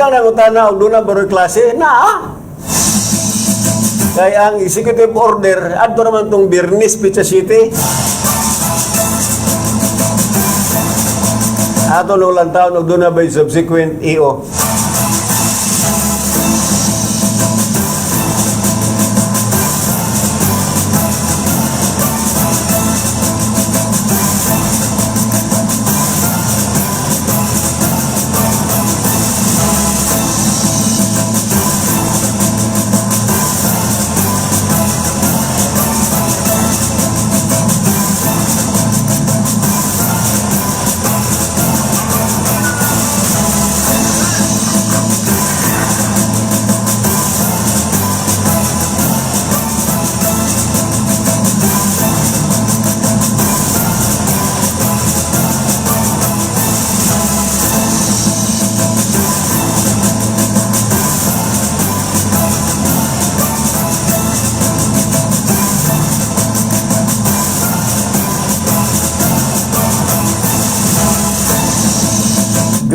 Ikaw nangutana og duna ba klase? Naa. Kay ang executive order adto naman tong Biyernes, petsa 7. Ato nung lang taon og duna bay subsequent E EO.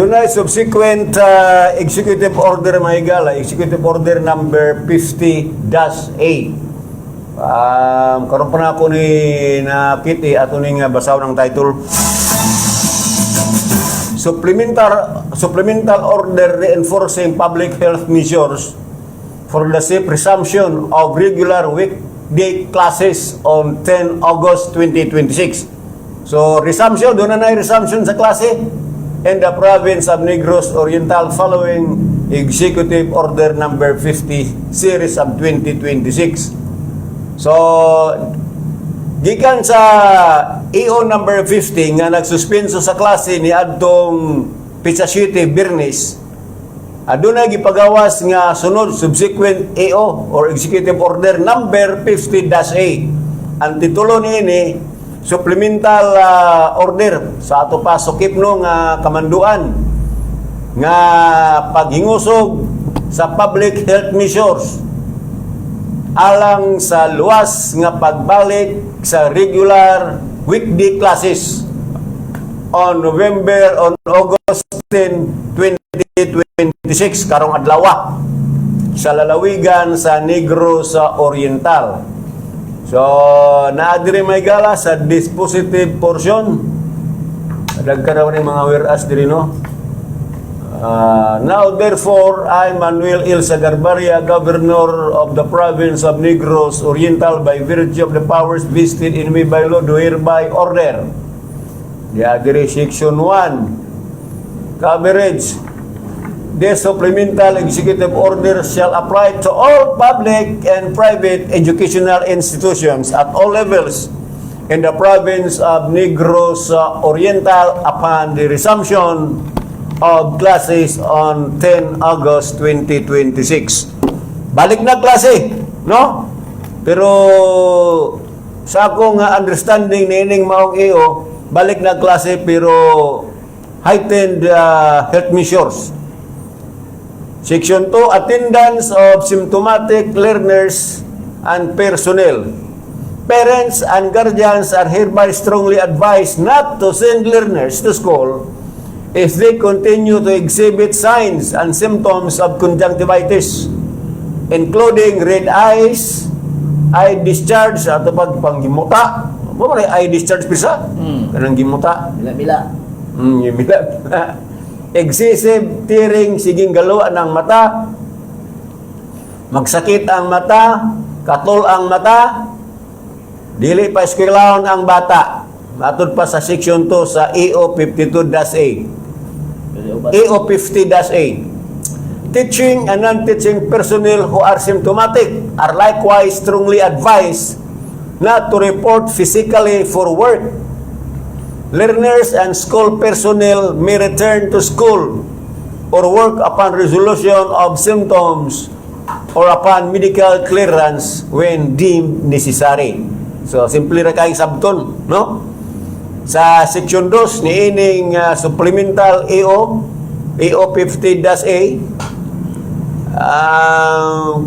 Dunay subsequent executive order, mga higala, executive order number 50-A. Karon pa na ako ni nakiti ato ning basaw ng title. Supplemental order reinforcing public health measures for the safe resumption of regular weekday classes on 10 August 2026. So, resumption, duna na resumption sa klase in the province of Negros Oriental following Executive Order number 50 series of 2026. So, gikan sa EO number 50 nga nagsuspenso sa klase ni adtong petsa 7, Biyernes, aduna gipagawas nga sunod subsequent EO or Executive Order number 50-A. Ang titulo niini, supplemental order sa ato pa sukip, no, nga kamanduan nga paghingusog sa public health measures alang sa luwas nga pagbalik sa regular weekday classes on August 10, 2026, karong adlaw, sa lalawigan sa Negros sa Oriental. So, naa diri, mga higala, sa dispositive portion. Daghan raw ni mga whereas diri, no. Now therefore, I, Manuel L. Sagarbarria, Governor of the province of Negros Oriental, by virtue of the powers vested in me by law, do hereby order. Diya diri section 1. Coverage. This supplemental executive order shall apply to all public and private educational institutions at all levels in the province of Negros Oriental upon the resumption of classes on 10 August 2026. Balik na klase, no? Pero sa akong understanding niining maong EO, balik na klase pero heightened health measures. Section 2, attendance of symptomatic learners and personnel. Parents and guardians are hereby strongly advised not to send learners to school if they continue to exhibit signs and symptoms of conjunctivitis, including red eyes, eye discharge, ato pag panggimuta. Mo man eye discharge bisa? Kanang gimuta. Bila-bila. Yung bila. Excessive tearing, siging galuan ng mata. Magsakit ang mata, katol ang mata, dili pa eskwelahon ang bata. Matod pa sa section 2 sa EO 52-A. Pwede ubat. EO 50-A. Teaching and non-teaching personnel who are symptomatic are likewise strongly advised not to report physically for work. Learners and school personnel may return to school or work upon resolution of symptoms or upon medical clearance when deemed necessary. So, simple ra kayong sabton, no? Sa section 2 niining supplemental EO, EO 50-A,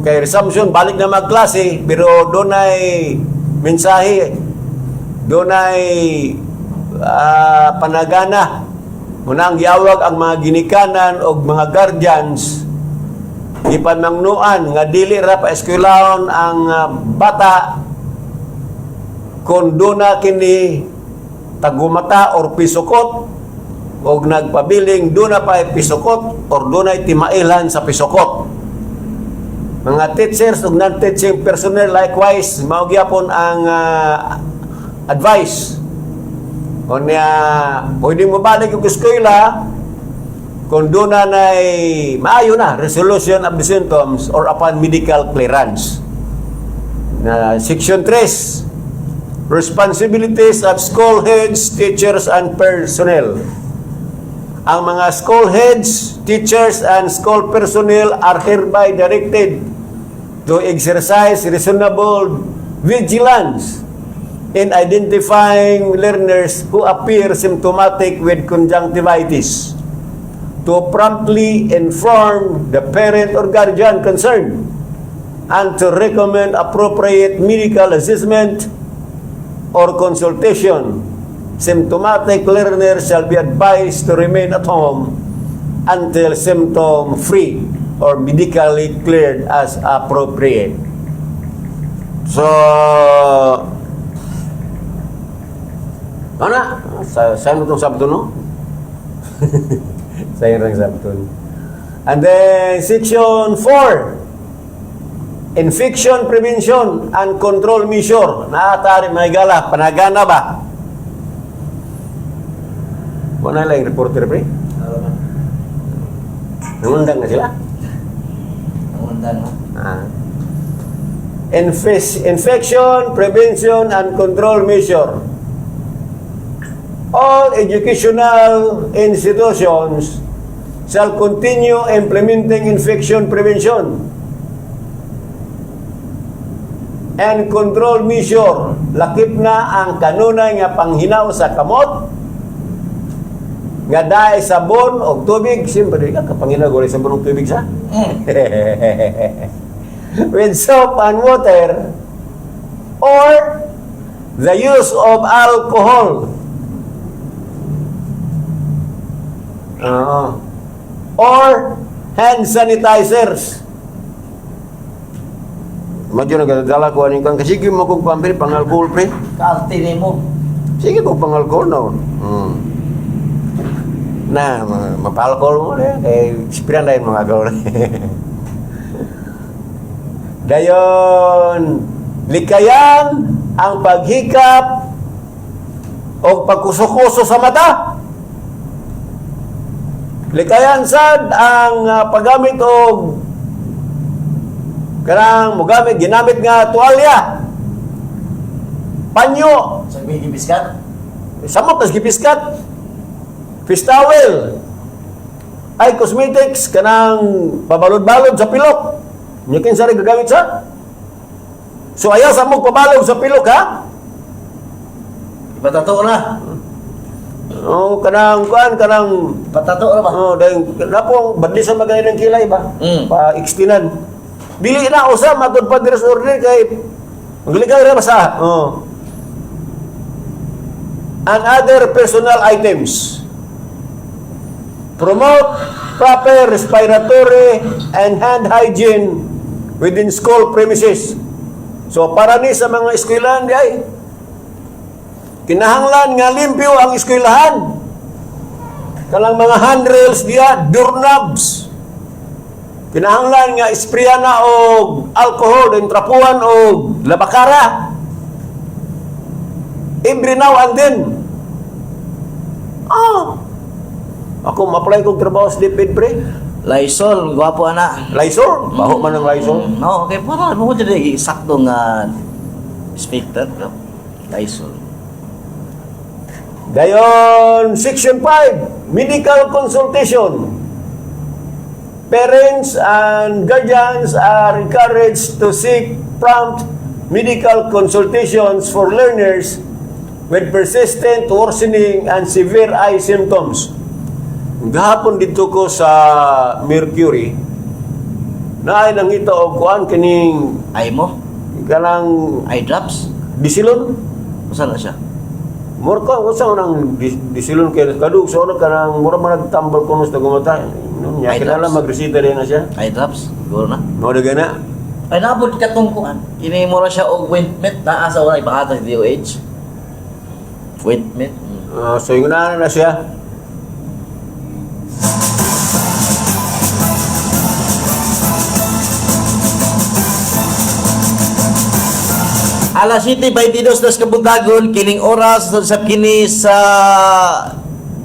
kay resumption, balik na magklase, pero dunay mensahe, dunay panagana. Muna ang giawag ang mga ginikanan og mga guardians, gipamangnuan nga dili ra pa eskwelahon ang bata kung duna kini tagumata or pisukot og nagpabiling duna pa pisukot or dunay timailan sa pisukot. Mga teachers ug non-teaching personnel, likewise, mao gyapon ang advice. Unya pwede mo balik og eskwela kung duna nay maayo na resolution of the symptoms or upon medical clearance. Na Section 3, responsibilities of school heads, teachers and personnel. Ang mga school heads, teachers and school personnel are hereby directed to exercise reasonable vigilance in identifying learners who appear symptomatic with conjunctivitis, to promptly inform the parent or guardian concerned, and to recommend appropriate medical assessment or consultation. Symptomatic learners shall be advised to remain at home until symptom-free or medically cleared as appropriate. So, ano na? Saan mo itong sabto, no? Sa'yo lang sabton. And then, Section 4, infection prevention and control measure. Naatari mga gala, panagana ba? Wala lang reporter, pre. Ano man? Nangundang na sila. Nangundang na. Ah. Infection prevention and control measure. All educational institutions shall continue implementing infection prevention and control measure. Lakip na ang kanunay nga panghinaw sa kamot nga daay sabon og tubig. Siyempre, ka kapanghinaw wala sabon og tubig sa with soap and water or the use of alcohol. Oo. Or hand sanitizers. Madyo nagadala ko aning kang kasi mo kog pambili pang alcohol, pre. Kaarte ni mo. Sige ko pang alcohol no. Na mapa-alcohol mo na kay inspira na yung mga alcohol. Dayon likayan ang paghikap o pagkuso-kuso sa mata. Likayan sad ang paggamit og kanang mogamit ginamit nga tuwalya. Panyo, Sa may gibiskat? Samot tas gipiskat. Face towel. Ay cosmetics kanang pabalod-balod sa pilok. Nya kinsa rin gagamit sa? So ayaw sa mo pabalod sa pilok, ha? Ipatato na. Oh, kanang kuan kanang Ipatato na ba? Oh, dahil napong badlisan magay ng kilay ba? Pa extinan. Dili na usa matud pa diri sa order kay maglikay ra basta. Oh. And other personal items. Promote proper respiratory and hand hygiene within school premises. So para ni sa mga eskwelahan di ay kinahanglan nga limpyo ang eskwelahan. Kanang mga handrails diya, doorknobs. Kinahanglan nga isprayan na og alcohol, then trapuan og labakara. Every now and then. Ah. Ako ma-apply kog trabaho sa DepEd, pre. Lysol, gwapo ana. Lysol, baho man ang Lysol. No, okay, para mo diri sakto nga inspector. Lysol. Dayon, Section 5, medical consultation. Parents and guardians are encouraged to seek prompt medical consultations for learners with persistent worsening and severe eye symptoms. Gahapon dito ko sa Mercury, na ay nangita og kuan kining Ay mo? Kanang Eye drops? Disilon. Usa na siya? Mura ka usa nang disilon kay kadug sa una kanang mura man nagtambal kuno sa gumata. Nya Eye kinahanglan drops. Magresita din na siya. Eye drops, siguro na. Mo na gana. Ay, nabot katong kuan. Kini mo ra siya og ointment naa sa una ipangatag sa DOH. Ointment. Ah, so yung na na siya. Alas 7:22 das kabuntagon kining oras sa kini sa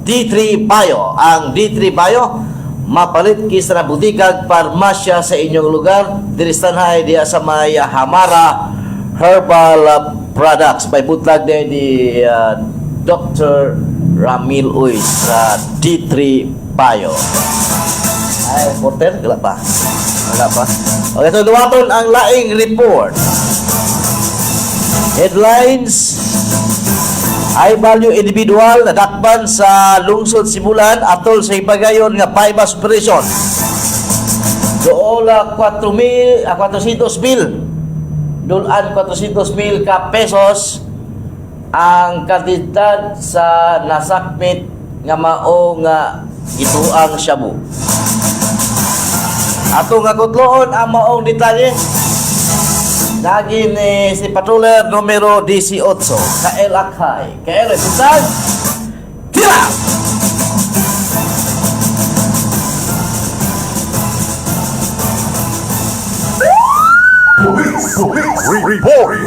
D3 Bio. Ang D3 Bio mapalit kisa na butikag parmasya sa inyong lugar diri sa Tanhay, diya sa may Hamara Herbal Products by butlag ni Dr. Ramil Uy sa D3 Bio. Ay, reporter, wala pa. Wala pa. Okay, so duwaton ang laing report. Headlines: High value individual nadakpan sa lungsod Sibulan atol sa hipagayon nga bypass operation. Doola 4,000, 400 mil. Dulan 400 mil ka pesos ang kantidad sa nasakmit nga mao nga gituang shabu. Ato nga kutloon ang maong detalye. Lagi ni si patroller numero 18, Kael Akhay. Kael, buntag! Tira! Report.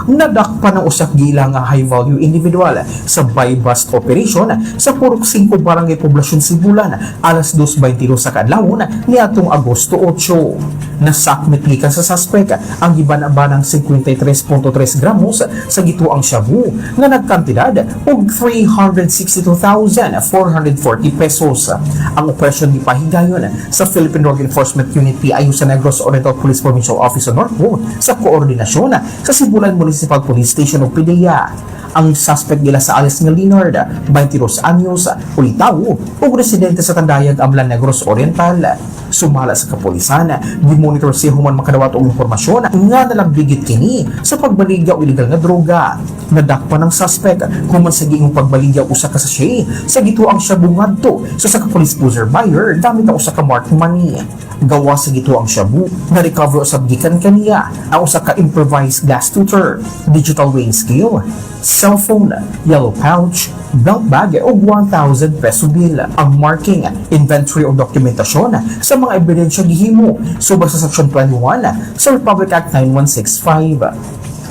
Nadakpan ang usak gila nga high value individual sa buy-bust operation sa Purok 5, Barangay Poblacion, Sibulan, alas 2:22 sa kaadlawon niadtong Agosto 8. Nasakmit gikan sa suspect ang giban-abanang 53.3 gramos sa gituang shabu nga nagkantidad og 362,440 pesos. Ang operasyon gipahigayon sa Philippine Drug Enforcement Unit PIU sa Negros Oriental Police Provincial Office sa Norco sa koordinasyon sa Sibulan Municipal Police Station ug PDEA. Ang suspect nila sa alias nga Leonard, 22 anyos, ulitaw ug residente sa Tandayag, Amlan, Negros Oriental. Sumala sa kapulisan, gimonitor siya human makadawat og impormasyon nga nalambigit kini sa pagbaligya og illegal nga droga. Nadakpan ang suspect human sa giingong pagbaligya og usa ka sachet sa gituang shabu ngadto sa usa ka police cruiser buyer gamit ang usa ka marked money. Gawa sa gituang shabu, na-recover usab gikan kaniya ang usa ka improvised gas tooter, digital weighing scale, cellphone, yellow pouch, belt bag ug 1,000 peso bill. Ang marking, inventory o dokumentasyon sa mga ebidensya gihimo subay sa Section 21 sa Republic Act 9165.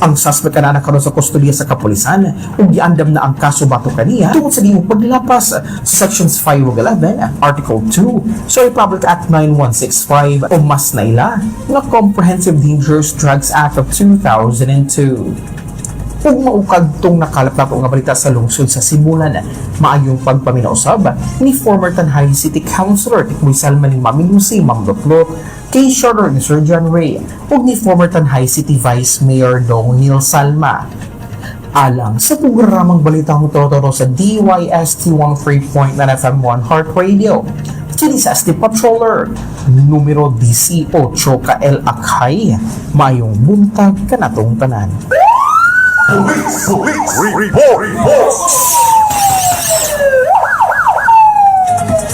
Ang suspect kana karon sa kustodiya sa kapulisan ug giandam na ang kaso batok kaniya tungod sa gihimong paglapas sa Sections 5 ug 11, Article 2 sa Republic Act 9165 o mas naila nga Comprehensive Dangerous Drugs Act of 2002. Ug mao kadtong nakalap nato nga balita sa lungsod sa Sibulan. Maayong pagpaminaw usab ni former Tanjay City Councilor Tikboy Salma ni Mami Lucy, Ma'am Lotlot, kay Shorter ni Sir John Ray, ug ni former Tanjay City Vice Mayor Dong Neil Salma. Alang sa programang Balitang Totoro sa DYST 13.9 FM 1 Heart Radio. Kini sa SD Patroller, numero 18, Kael Akhay. Mayong buntag kanatong tanan. Report.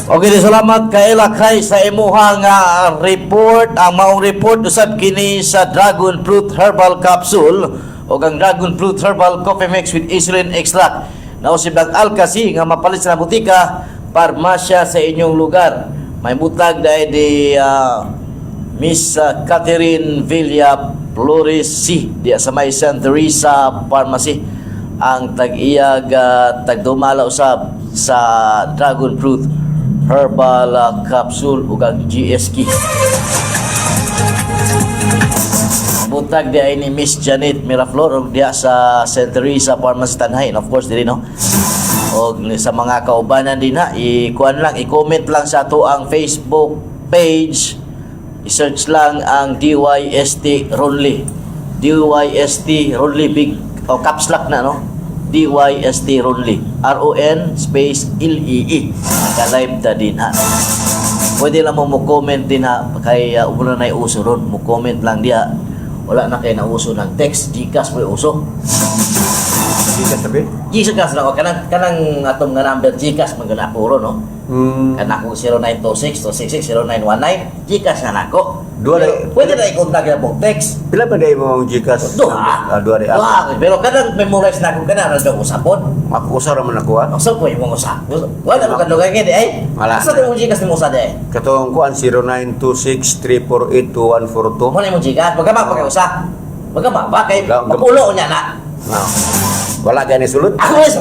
Okay, di salamat kay Lakay sa imuhang report. Ang maong report usab kini sa Dragon Fruit Herbal Capsule o ang Dragon Fruit Herbal Coffee Mix with Insulin Extract. Nausib ang Alcasi nga mapalit sa butika, parmasya sa inyong lugar. May butag dahil di Miss Catherine Villa Flores C. Di sa may Santa Teresa Pharmacy ang tag-iyag tagdumala usab sa Dragon Fruit Herbal Capsule ug ang GSK. Butag di ay ni Miss Janet Miraflor og diha sa St. Teresa Pharmacy Tanay. And of course diri, no. Og sa mga kaubanan din ha, i-kuan lang, i-comment lang sa ato ang Facebook page. I-search lang ang DYST Ronly. DYST Ronly, big o caps lock na, no. DYST Ronly. R O N space L E E. Naka-live ta din ha. Pwede lang mo comment din ha kay ulo na uso ron, mo comment lang diha. Wala na kay nauso ng text, GCash mo uso. Gcash sabi? GCash na ko kanang atong nga number GCash man gud ako ro, no. Kana akong 0926 266 0919 GCash na nako. Duha Pero pwede na i-contact na po text. Pila pa day mo ang Gcash? Duha. Ah, duha day. Duha. Pero kanang memorize na ako kana ra daw usapon. Ako usa ra man ako ah. Usa po imong usa. Wala mo kadugay kay di ay. Wala. Usa imong GCash nimo usa di ay. Katong kuan 0926-348-2142. Mo na imong GCash. Magama pa kay usa. Magama ba kay mapulo niya na. Ah. Wala gani sulod. Ako rin sa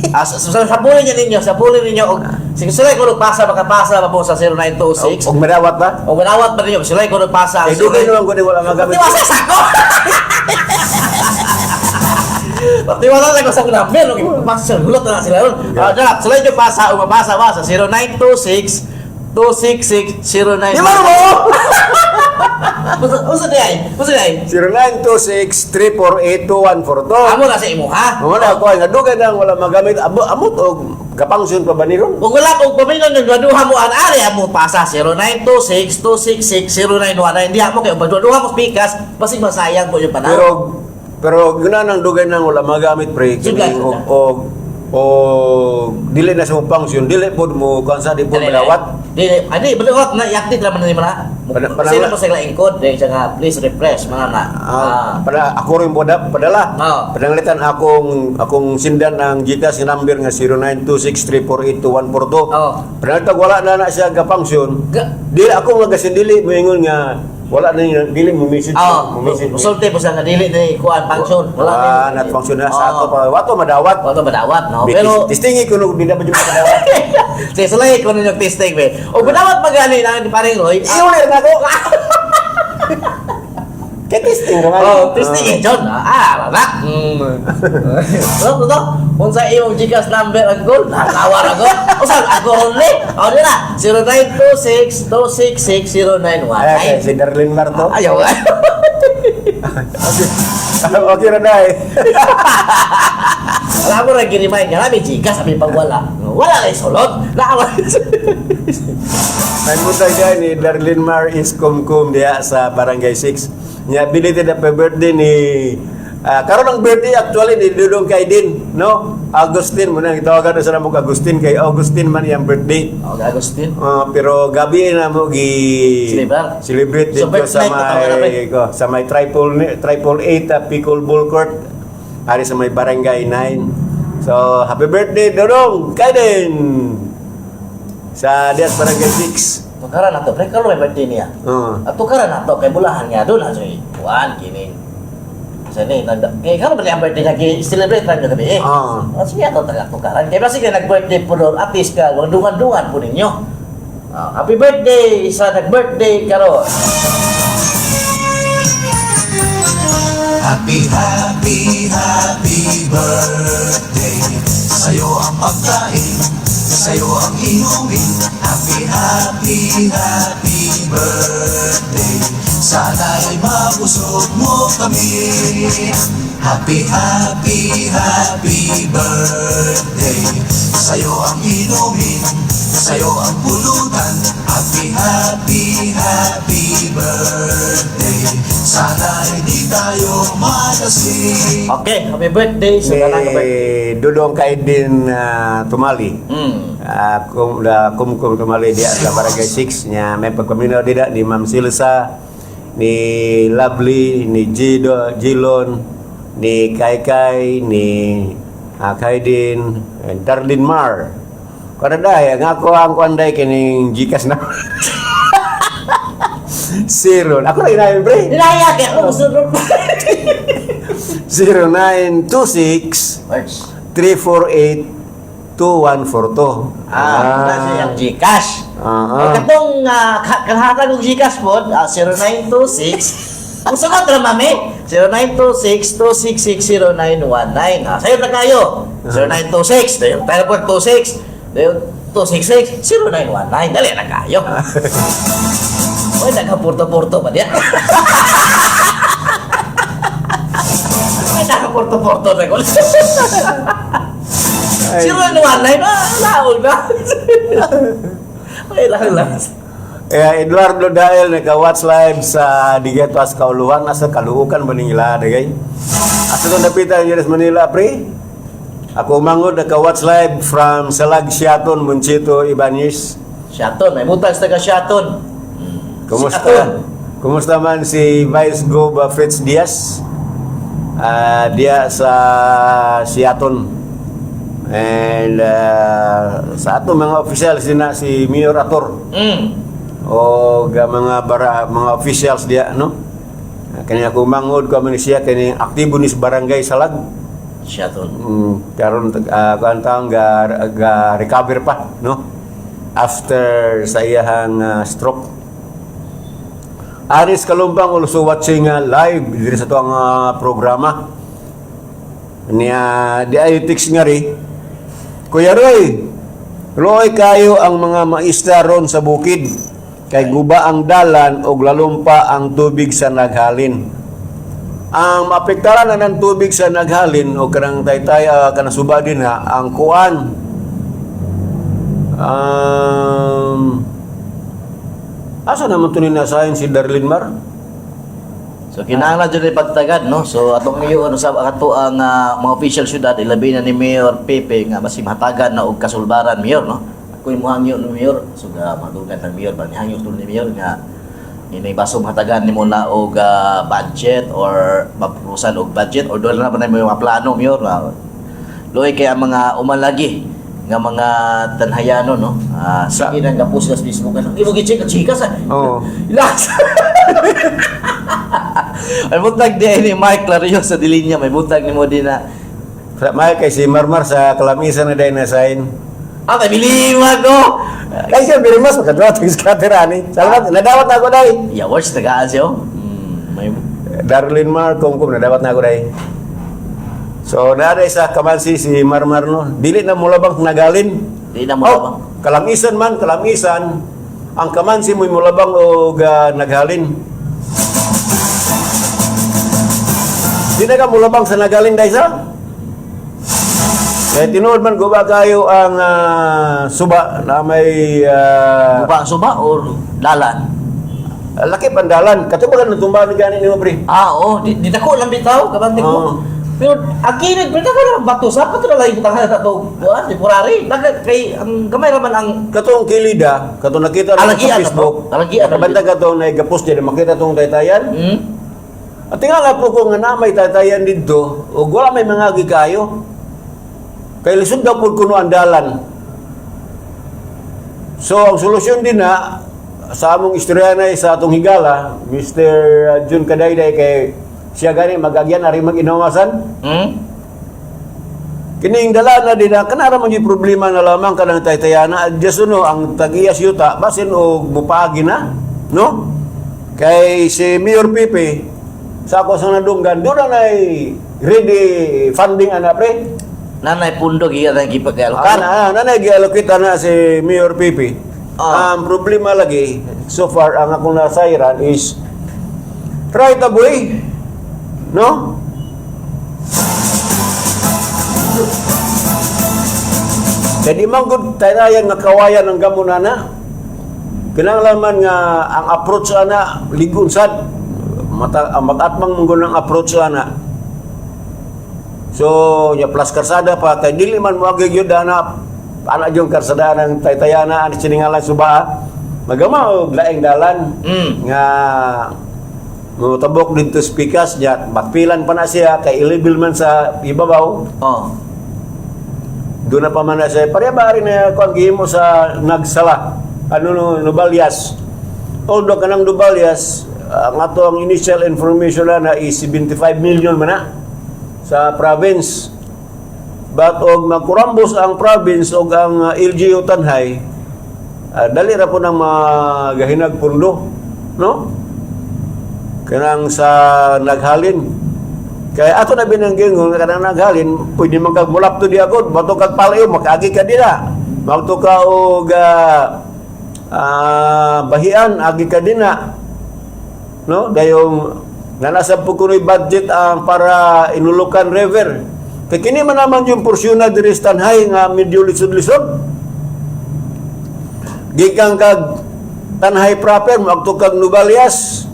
Ah, sa pulin niya ninyo, sa pulin ninyo og sige sila ko pasa makapasa pa po sa 0926. Og madawat ba? O manawat pa ninyo, sila ko pasa. Eh dugay naman ko di wala magamit. Tiwasa sa ako. Tiwasa sa ako sa number, og pasa sa hulot na sila ron. Ah, dala, sila yung pasa o mapasa ba sa 0926 266 09. Di ba mo? Usa di ay? Usa di ay? 0926-348-2142. Amo na sa imo ha. Mo na ako nga dugay nang wala magamit. Amo amot og gapangsyon pa ba ni ron? Kung wala kong paminon ng duha mo ang ari mo pasa 0926 266 0919 diha mo kay duha mo pikas basig masayang po yung panahon. Pero pero guna nang dugay nang wala magamit pre Sige, kining sige. og dili na sa function dili pod mo kuan sa di pod Dili, madawat. dili, adi badawat na i-active naman ni mana. Sino mo sa ilang code dili siya nga please refresh mga na. Ah, pada ako rin poda padala. Oo. Pananglitan akong akong sindan ang GCash nga number nga 0926348142. Oo. Pananglitan wala na na siya ga-function. Dili ako nga gasindili moingon nga wala na niya dili mo message Oh, mo message. musulti po siya nga dili ni kuan function. Wala Ah, ni. not function na sa ato pa. Wato madawat. Wato madawat no. Pero testingi ko no di na ba jud madawat. sige, sulay ko ninyo testing be. O badawat magali na ni paring Roy. Iulir na ko. Kay testing naman. Oh, testing eh, John. Ah, wala. So, to, kung sa imong GCash number ang goal, nakawar ako. Usa ako only. Oh, di na. 0926 266 Ay, kay 0919. si Darlene Marto. Ayaw. Okay ra na eh. Alam mo rin, girimind ka namin, GCash, sabi pag wala. Wala kay sulod. Nakawa. May mutay dyan ni Darlene Mar is kumkum diya sa Barangay 6. Nya belated happy birthday ni karon ang birthday actually ni Dudong Kaidin, no? Agustin mo nang gitawagan na sa namong Agustin kay Agustin man iyang birthday. Oh, Agustin. Pero gabi na mo gi Celebrate. celebrate So, dito birth sa night na tawag na, may ko, sa may triple eight pickleball court ari sa may Barangay 9. So happy birthday Dodong Kaiden sa dias Barangay 6. Tukaran na to. Pre, karon may birthday niya. At tukaran na to, kay bulahan nga doon. Ano kuan, kini. Sa ni, nag kay karon ba niya ang birthday niya, celebrate lang gabi eh. Ah, sige ato taga tukaran. Kay basi kay nag-birthday po doon, at least ka, wag dungan-dungan po ninyo. Ah, happy birthday sa nag-birthday karon. Happy, happy, happy birthday. Sa'yo ang pagkain, sa'yo ang inumin. Happy, happy, happy birthday. Sana'y mabusog mo kami. Happy, happy, happy birthday. Sa'yo ang inumin, sa'yo ang pulutan. Happy, happy, happy birthday. Sana'y di tayo malasing. Okay, happy birthday sa Ni tanang birthday. Dudong Kaiden Tumali. Kum da kumkum tumali dia sa Barangay 6 nya may pagpaminaw dida ni Ma'am Silsa, ni Lovely, ni Gido, Gilon, ni Kaikai, ni Kaidin, and Darlene Mar. Kada day ang ako ang kuan day kining GCash na. Zero. Ako na inayon pre. Dinaya kay ako gusto 0926 Words. 348 2142. Ah, ah. Siya ang GCash. Ah, O katong kalahatan kong GCash po, 0926. Ang sagot ra mami, 0926-266-0919. Ah, sayo na kayo. 0926, dayon teleport 26, dayon 266 0919. Dali na kayo. Uy, nagka-porto-porto ba diya? Uy, nagka-porto-porto na ko. Ay. 0919, ah, laol na. Ay, lang lang. Eh, Eduardo Dael naka-watch live sa Digetas Kauluhan, nasa Caloocan ba nila dagay? Asa to napita niya sa Manila, pre? Ako mangod naka-watch live from Salag Siaton, Monchito, Ibanez. Siaton, may butang sa taga Siaton. Kumusta? Siaton. Kumusta man si Vice Gov Fritz Diaz? Ah, diya sa Siaton. And sa ato mga officials din na si Mayor Ator o ga mga bara mga officials diya, no? Kanya ako mangod ko man siya kini aktibo ni sa barangay Salag. Siaton. Karon kuan taong ga, ga recover pa, no? After sa iyahang stroke. Aris Kalumpang also watching live diri sa tuang programa. Niya di ay text nga ri. "Kuya Roy, Roy kayo ang mga maistra ron sa bukid. Kay guba ang dalan og lalumpa ang tubig sa naghalin." Ang maapektaran na ng tubig sa naghalin o kanang taytay kanang suba din ha, ang kuan. Asa naman to ni nasahin si Darlene Mar? So kinahanglan jud ni pagtagad, no. So atong ngayon sa ato ang mga official syudad, ilabi na ni Mayor Pepe nga mas hatagan na og kasulbaran, Mayor, no. Ako yung hangyo ni Mayor, so ga madugan ng Mayor ba ni hangyo ni Mayor nga ini baso hatagan nimo na og budget or maprusan og budget or doon na ba na mo yung mga plano, Mayor, na luoy kay ang mga umalagi nga mga tanhayano, no. Ah, sige nang gapost sa Facebook ano. Imo gi-check ang chika sa. Oo. Ilas. May buntag di ni Mike Clario sa Dilinya, may buntag nimo din na. May kay si Marmar sa Kalamisan na dahil nasahin. Ah, may bilima ko. Kay siya birimas makadwa tag scatter ani. Salamat, nadawat na ako dai. Yeah, words tagaan siya. Oh. May Darlene Mar kum kum nadawat na ako dai. So naaday sa Kamansi si Marmar, no. Dili na mulabang nagalin. Di na mo Oh, ba? Kalamisan man, Kalamisan. Ang Kamansi mo'y mulabang og naghalin. Di na ka mulabang sa nagalin dai sa? Kaya tinuod man guba kayo ang suba na may Guba ang suba or dalan? Laki pandalan. Katubagan ng tumba ni gani nimo, pre. Ah, oo, di dako lang bitaw, kabante ko. Oo. Pero ang kilid, pero dako lang bato sa pato na lang ibutang na to. Buwan, temporary. Daga kay ang gamay ra man ang Katong kilida, katong nakita na sa Alagian na to? Facebook. Alagian na. Kabanta katong naigapos diya, makita tong taytayan. At tingala po ko nga na may taytayan didto, ug wala may mga gikayo. Kay lisod daw pud kuno ang dalan. So ang solusyon din na sa among istorya na sa atong higala, Mr. Jun Kadayday, kay siya gani magagyan ari mag-inawasan. Kining dala na din na kanara man yung problema na lamang kanang taytayana at just no ang tag-iya yuta basin og mupaagi na, no, kay si Mayor Pipe sa ako sa nadunggan doon na nay ready funding ana, pre. Nanay pundo giya nang gipag-alokan. Ana nanay giallocate ana si Mayor Pipe. Ah. Ang problema lagi so far ang akong nasayran is right of way, no. Kaya di man gud tayo nga kawayan ang gamon ana. Kinahanglan man nga ang approach ana ligon sad mata ang mag-atmang mong ang approach ana. So, ya plus karsada pa kay dili man mo agi gyud ana ana yung karsada ng taytayana ani siningalan suba magama og laing dalan nga mo tabok didto sa pikas nya bakpilan pa na siya kay illegal man sa ibabaw. Doon na pa man na siya. Pareha ba rin na kung gihimo sa nagsala? Ano no, Nubalyas. Although kanang Nubalyas, ang ato ang initial information na is 75 million man na sa province. But og magkurambos ang province og ang LGU Tanjay, dali ra po nang magahinag pundo, no? Kanang sa naghalin. Kaya ato na binanggingon kanang naghalin, pwede man kag mulapto di agod, bato kag palayo, makaagi ka dila. Magto ka og bahian, agi ka dina. No? Dayong nanasab po kuno'y budget ang para Inulukan River. Kay kini man naman yung porsyon na diri sa Tanjay nga medyo lisod-lisod. Gikan kag Tanjay proper, moadto kag Novalias,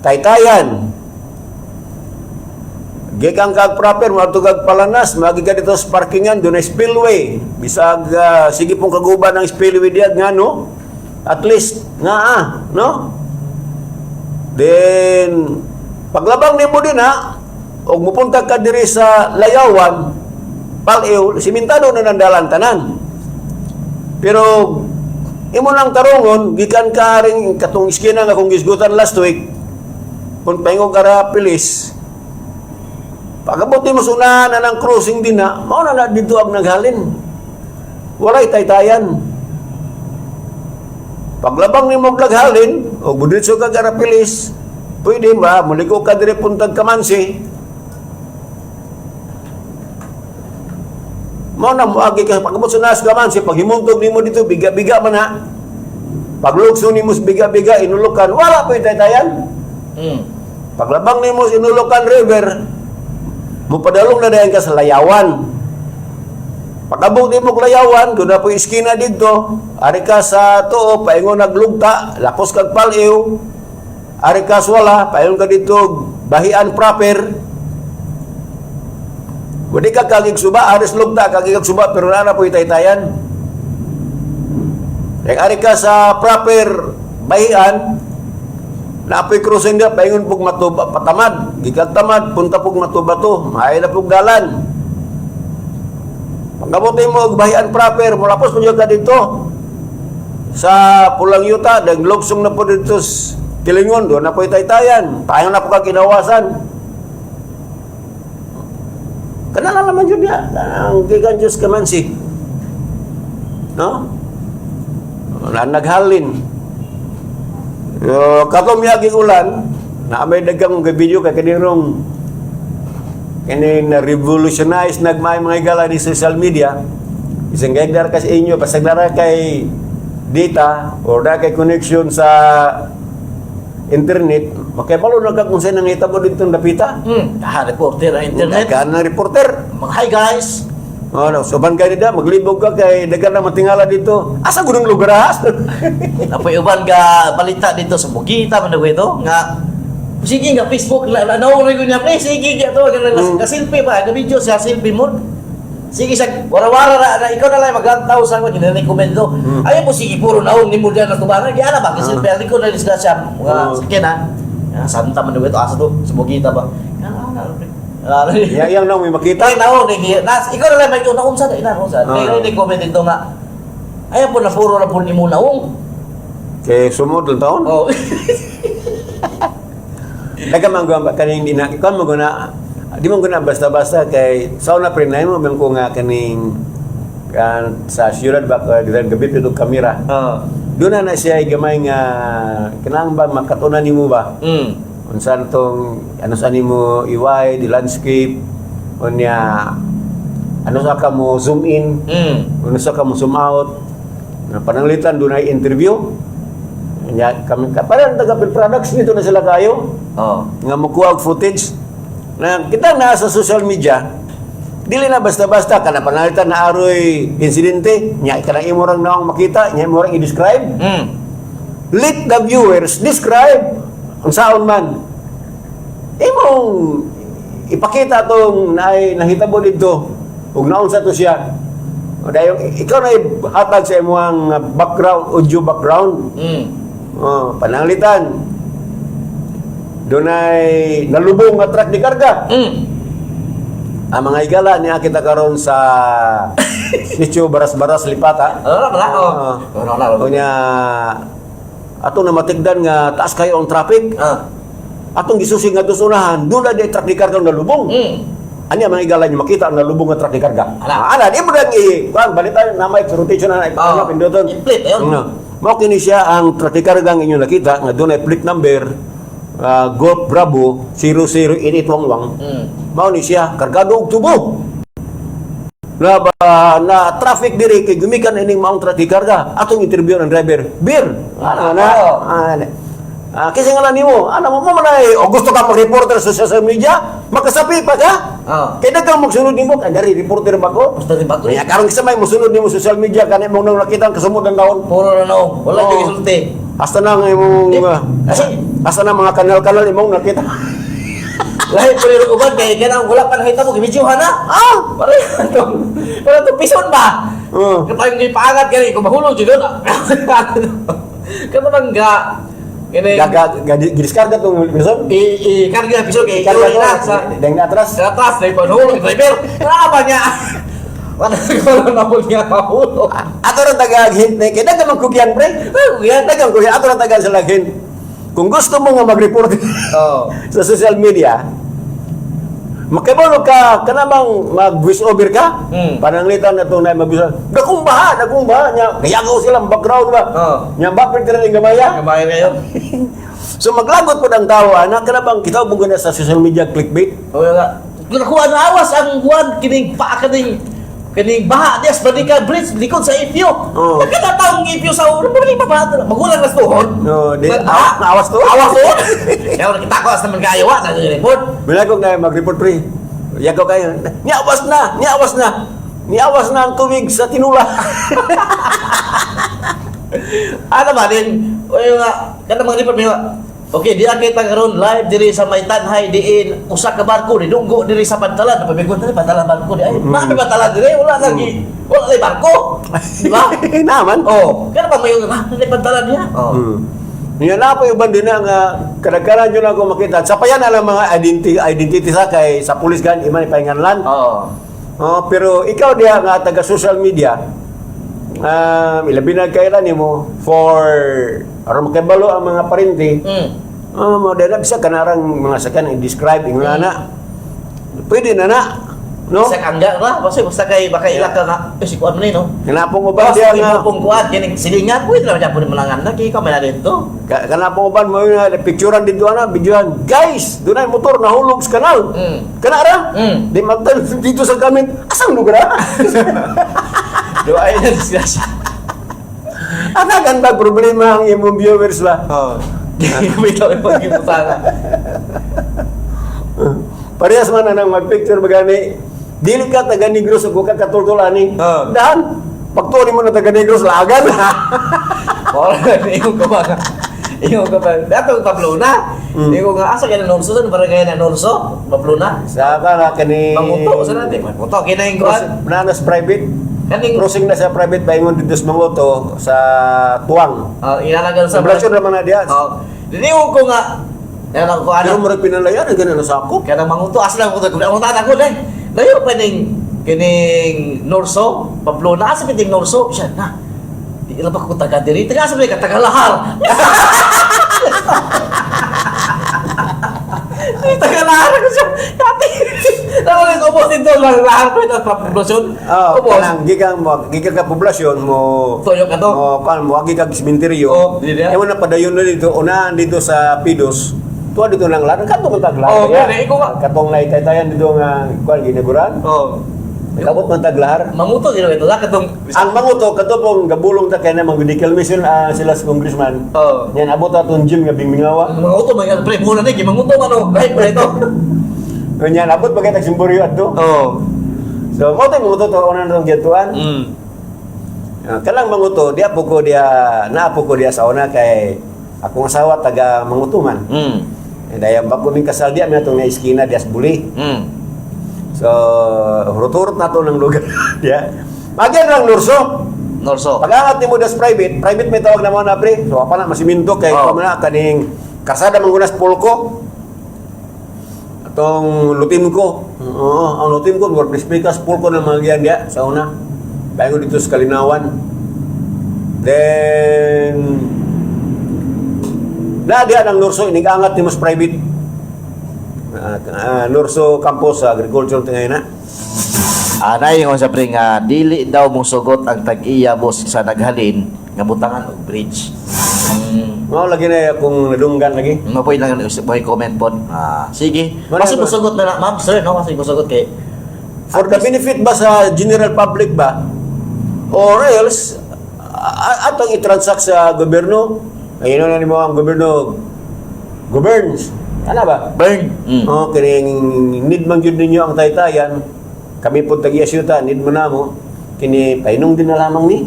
Taytayan. Gikan kag proper, moadto kag Palanas, moagi ka dito sa parkingan, doon ay spillway. Bisag sige pong kaguba ng spillway diyan nga, no? At least, nga ah, no? Then, paglabang nimo din ha, og mupunta ka diri sa Layawan, Pal-iw, simentado na ng dalan tanan. Pero imo nang tarungon, gikan ka ring katong iskina nga kung gisgutan last week, kung paingon ka ra pilis, pagabot nimo sa unahan na ng crossing din na, mao na na dito ang naghalin. Walay taytayan. Paglabang nimo og naghalin, og mudiretso ka Arapiles, pwede ba, muliko ka diri puntag Kamansi, mao na moagi ka pagabot sa nas Kamansi, pag himuntog nimo dito, biga-biga man ha. Paglugso nimo sa biga-biga, Inulukan, wala po taytayan. Paglabang nimo sa Inulukan River, mupadalong na dayon ka sa Layawan. Pag-abot nimo og Layawan, doon na po iskina dito, ari ka sa tuo, paingon naglugta, lakos kag Pal-iw, ari ka sa wala, paingon ka dito, Bahian proper. Wadi ka kagig suba, aris lugta, kagig suba, pero naa na po taytayan. Kaya ari ka sa proper Bahian, naapoy crossing dia, paingon pug Matuba, patamad, gikan Tamad, punta pug Matubato, maayo na pug dalan. Pagabot mo og Bahian proper, mulapos mo ka dito sa Pulang Yuta, naglugsong na po dito sa Kilingon, doon na po taytayan. Paano na po ka ginawasan? Kanala naman yun niya. Ang gikan Diyos Kamansi. No? Wala naghalin. Yo, katong miyaging ulan, na may dagang video kay kanirong kini na revolutionize nagmay mga igala ni social media. Isang gaydar ka sa inyo, basta nara kay data or na kay connection sa internet, makibalo na ka kung saan nangitabo dito ng dapita. Ah, reporter ang internet. Ka ng reporter. Mga, "Hi guys." Oh, no. So ban kay dida maglibog ka kay dagan na matingala dito. Asa gudong lugar ha? Napoy uban ga balita dito sa Bugita man ito nga sige nga Facebook la la naong rin niya pre, sige nga to nga ka selfie ba ga video siya, selfie mo, sige sa wara-wara ra, na ikaw na lang maglantaw sa ko gina-recommend do. Ayaw po sige puro naong nimo diyan na tubangan gi ana ba selfie ko na disgrasya siya mga sige na. Ah, santa man ito, asa to sa Bugita ba. Ana pre. Ah, Ya yang nang may makita. Ay, naong ni nas ikaw na lang may una unsa na unsa. Ah. May ni comment dito nga ayaw po na puro na po nimo naong. Kay sumod lang taon. Oh. Daga man gua kaning di na ikaw mo guna di mo guna basta-basta kay sa una pre na mo man ko nga kaning kan sa siyudad ba ka gabi pito kamera. Doon na na siya gamay nga kinahanglan ba makatunan nimo ba? Unsa na tong ano sa nimo i-wide, i-landscape unya ano sa ka mo zoom in, ano sa ka mo zoom out. Na pananglitan doon ay interview. Nya kami ka parang taga products nito na sila kayo nga mokuha og footage na kita na sa social media, dili na basta-basta kana pananglitan na aroy insidente nya kanang imo rang naong makita nya imo rang i-describe. Let the viewers describe ang saon man imong ipakita tong naay nahitabo didto ug naunsa to siya. O dayon ikaw na hatag sa imong background, audio background. Oh, pananglitan dunay nalubong nga truck ni karga. Ang mga igala niya kita karon sa Sitio Baras-Baras, Lipata. Wala wala. Oh. Wala wala. Unya atong namatigdan nga taas kayo ang traffic. Atong gisusi nga sa unahan, doon na di truck ni karga ang nalubong. Ani ang mga igala niyo makita ang nalubong nga truck ni karga. Ala. Ah, ana di mo lang i kuan balitan na may rotation na Ah. ano pinduton. I-flip, ayun. Nga. Mao kini siya ang truck ni karga ang inyong nakita nga doon ay plate number Golf Bravo 00881. Mao ni siya kargado og tubo. Na ba, na traffic diri kay gumikan ining maong truck ni karga. Atong interview ng driver. Bir. Ana na. Oo. Ana. Ah, kasi nga lang nimo, ana mo mo man ay o gusto ka mag-reporter sa social media, makasapi pa ka. Oo. Kay daghang magsunod nimo, kay dari reporter ba ko? Basta di ba ko? Kaya karon kasi may mosunod nimo social media kani mong nang nakita ang kasumod ng taon. Puro na naong. Wala Oo. yung isulti. Hasta na ang imong hasta na mga kanal-kanal imong nakita. Lahi po rin uban kay kanang wala pa nakita mo gibidyohan na. Ah! Para tong pison ba? Oo. Kapag yung ipaangat gani kung mahulog jud na. Kato bang ga kini Gaga gidiskarga tong pison. I karga pison kay Karga uri na sa deng na atras. sa atras na ipanhulog driver. Wala ba niya? Wala ko na po niya mahulog. Ato ra taga hint ni kay dagang kugyan, pre. Kugyan. Dagang kugyan ato ra taga sila hint. Kung gusto mo nga mag-report sa social media, makibalo ka kana bang mag voice over ka? Pananglitan na itong na mag dakong baha nya. Kaya silang background ba? Nya bakit ka rin gamaya? Gamaya kayo. So maglagot po ang tao, anak, kana bang kita mo na sa social media clickbait? Oo nga. Nakuha na awas ang buwan kining paa kining kining baha dias Badika Bridge likod sa ipyo. Oo. Nagkita taong ipyo sa ulo, bumili pa ba? Magulang nas tuhod. No, di Baha. naawas to. Awas tuhod. Kaya wala kita ko as naman kayo wa na report. Bilagog na mag-report, pre. Yagaw kayo. Niawas na, niawas na. Niawas na ang tubig sa tinula. Ano ba din? O yung nga kana mga report nga. Okay, di kita karon live diri sa may Tanhay diin usa ka barko didunggo diri sa pantalan. Pabigon diri pantalan barko di ay. May pantalan diri wala lagi. Wala lagi barko. Di ba? Naman. Oh, kana pa may ah, pantalan niya. Oh. Niya na po yung bandi na nga kadagkaran yun ako makita. Sa payan alam mga identity sa kay sa pulis gan iman ipainganlan. Oo. Oh, pero ikaw diha nga taga social media, ilabi na kailan nimo for aron makibalo ang mga parinti. Oh, mo dala bisa kanarang mga sakan i-describe ingon na. Pwede na na. No? Sa kangga ra, basta basta kay baka ilak ka nga, eh, si kuan man ni, no? Kanapong uban Basta diha kay nga pong kuan kining silingan pwede ra gyapon malangan na kay ka man dito. Kanapong uban mo nga picturean dito ana, videohan. Guys, dunay motor nahulog sa kanal. Kana ra? Di magtan dito sa gamit. Asang lugar ra? Doay na disgrasya. Ana ba problema ang imong viewers ba? Oh. Bitaw yung pagkiputana. Parehas man na nang magpicture bagani. Dili ka taga Negros ug ka katultol ani. Oo. Dahan pagtuon mo na taga Negros lagan. Ora ingon ka ba? Ingon ka ba? Dato Pamplona. Ingon nga asa kay na Nolso sa barangay na Nolso, Pamplona. Sa ka nga kani Manguto sa natin. Manguto kini yung kuan. Nanas private. Kaning Crossing na sa private paingon dito sa Mangoto sa Tuwang. Ah, inalagan sa Poblasyon naman na diya. Oh. Diniwag ko nga. Yan ang kuan. Pero murag pinalayan ang ganun sa ako. Kaya nang manguto asa lang ko kung ang tanan ko dai. Layo pa ning kining Norso, Pamplona asa pa ning Norso siya na. Di ra ba ko taga diri? Taga asa ba ka taga Lahar? Di taga Lahar ko siya. Kati. Nakalit ubos dito lang Lahar ko ito poblasyon. Ah, Ubos. kanang gikan mo gikan ka poblasyon mo. Tuyo ka to. Mo kan mo agi kag sementeryo. Oh, di diya. Imo na padayon na dito unahan dito sa Pidos. Tuwa dito lang lahat kadto man taglahat. Oh, gani, ikaw nga. Katong naitaytayan dito nga kuan ginaguran. Oh. Kabot man taglahar. Manguto gino ito la katong Ang manguto kadto pong gabulong ta kay na mag medical mission sila sa congressman. Oh. Yan abot aton gym nga bingmingawa. Manguto man pre muna ni manguto man oh. Kahit pa ito. Ganyan abot pa kay tag simboryo adto. Oh. So mo tay manguto to una na tong gituan. Kalang manguto, diya po ko diya, naa po ko diya sa una kay akong asawa taga mangutuman. Eh, dahil bago ming kasal diya, may atong nga iskina diya sa buli. So, hurot-hurot na to ng lugar diya. Magyan lang nurso. Norso. Pag-angat ni mo das private, private may tawag na mo na pre. So, apa na masiminto kay oh. Na kaning kasada manggunas pulko. Atong lutim ko. Oo, ang lutim ko murag pikas pulko na mga diya sa una. Bago dito sa Kalinawan. Then na diya ng Nurso inigangat ni mas private. Nurso Campos sa Agriculture tingay na. Anay ko sa pre nga dili daw mosugot ang tag-iya boss sa naghalin nga butangan og bridge. Mao lagi na akong nadunggan lagi. Mapoy lang boy comment pod. Ah, sige. Wala Kasi ba? mosugot na na ma'am sir no kasi mosugot kay For the benefit ba sa general public ba? Or else, atong i-transact sa gobyerno, ayun na nimo ang gobyerno governs. Ano ba? burn. Oh, kining need man gyud ninyo ang taytayan. Kami po tag-iasyuta, need mo na mo. Kini painong din na lamang ni.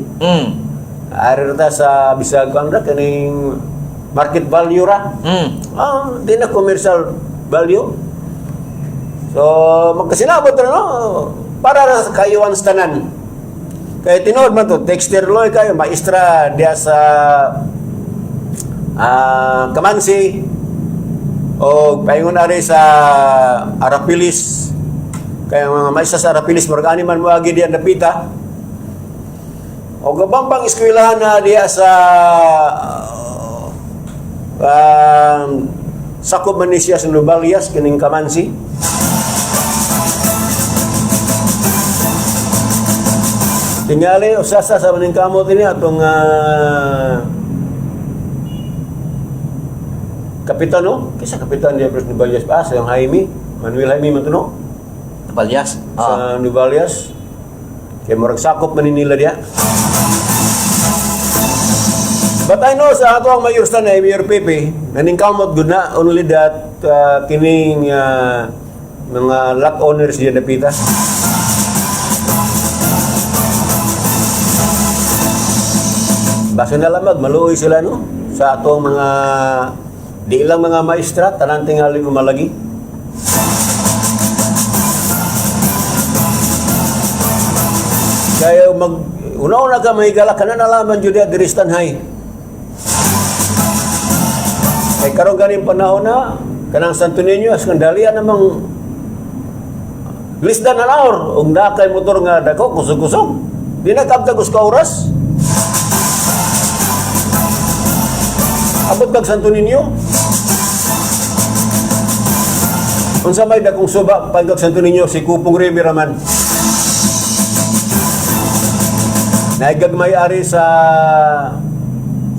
Ari ra ta sa bisag kuan ra kaning market value ra. Ah, di na commercial value. So, magkasinabot ra, no, para ra sa kayuan sa tanan. Kay tinuod man to, Dexter Loy kayo maestra diya sa Kamansi o paingon ari sa Arapilis. Kaya mga maestra sa Arapilis, murag ani man moagi diyan dapita. O gabang pang eskwelahan na diya sa sakop man ni siya sa Nubalias kining Kamansi. Tingali usasa sa maning kamot ini atong kapitan, no? Kisa kapitan diya pres Nubalias pa sa yung Jaime, Manuel Jaime man to, no? Balyas. Sa Nubalias. Kay murag sakop man ni nila diya. But I know sa ato ang mayor sa na Mayor Pepe, naningkamot gud na, only that kining mga lot owners diya dapita. Basta na lamag, maluoy sila, no? Sa atong mga, di lang mga maestra, tanan tingali umalagi. Kaya mag, una-una ka mahigala ka na nalaman jud diya diri sa Tanhay. Kay karon ganing panahon na kanang Santo Niño as kandalian namang less than an hour ug naa kay motor nga dako, kusog-kusog. Di na kaabtag ka oras. Abot kag Santo Niño. Unsa may dakong suba pagkag Santo Niño, si Kupong River man. Naigagmay ari sa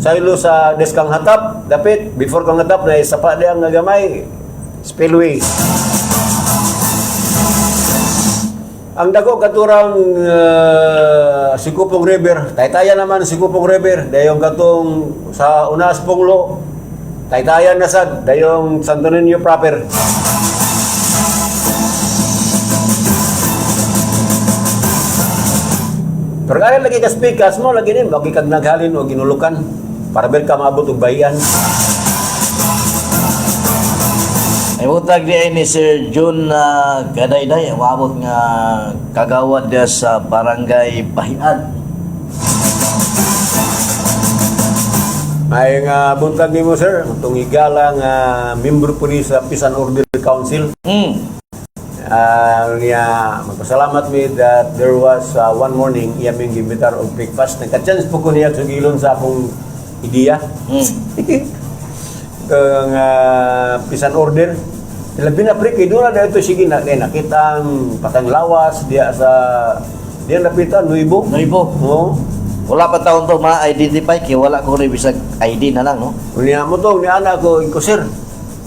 saylo sa Deskang Hatap, dapit, before kang hatap, na isa pa diang nga gamay, spillway. Ang dago katurang Sikupong River, taytayan naman Sikupong River, dayong katong sa Unas Punglo, taytayan na sad, dayong Santo Niño proper. Pero kaya lagi ka speakers mo, lagi din, lagi kag naghalin o ginulukan para ber ka maabot og bayan. Ay butag di ay ni Sir John na Gadayday, umabot nga kagawad diya sa Barangay Bahian. May nga buntag nimo, sir, itong higala nga member po ni sa Peace and Order Council. Niya magpasalamat mi that there was one morning iya ming gimbitar og breakfast. Nagka-chance po ko niya sugilon sa akong ideya. Kang peace and order. Labi na pre kay doon na ito sige na kay nakita ang patang lawas diya sa diya napitan Nuibo. Nuibo. Oo. Wala pa taon to ma-identify kay wala ko rin bisag ID na lang, no? Unya mo to, ni ana ko, ko sir,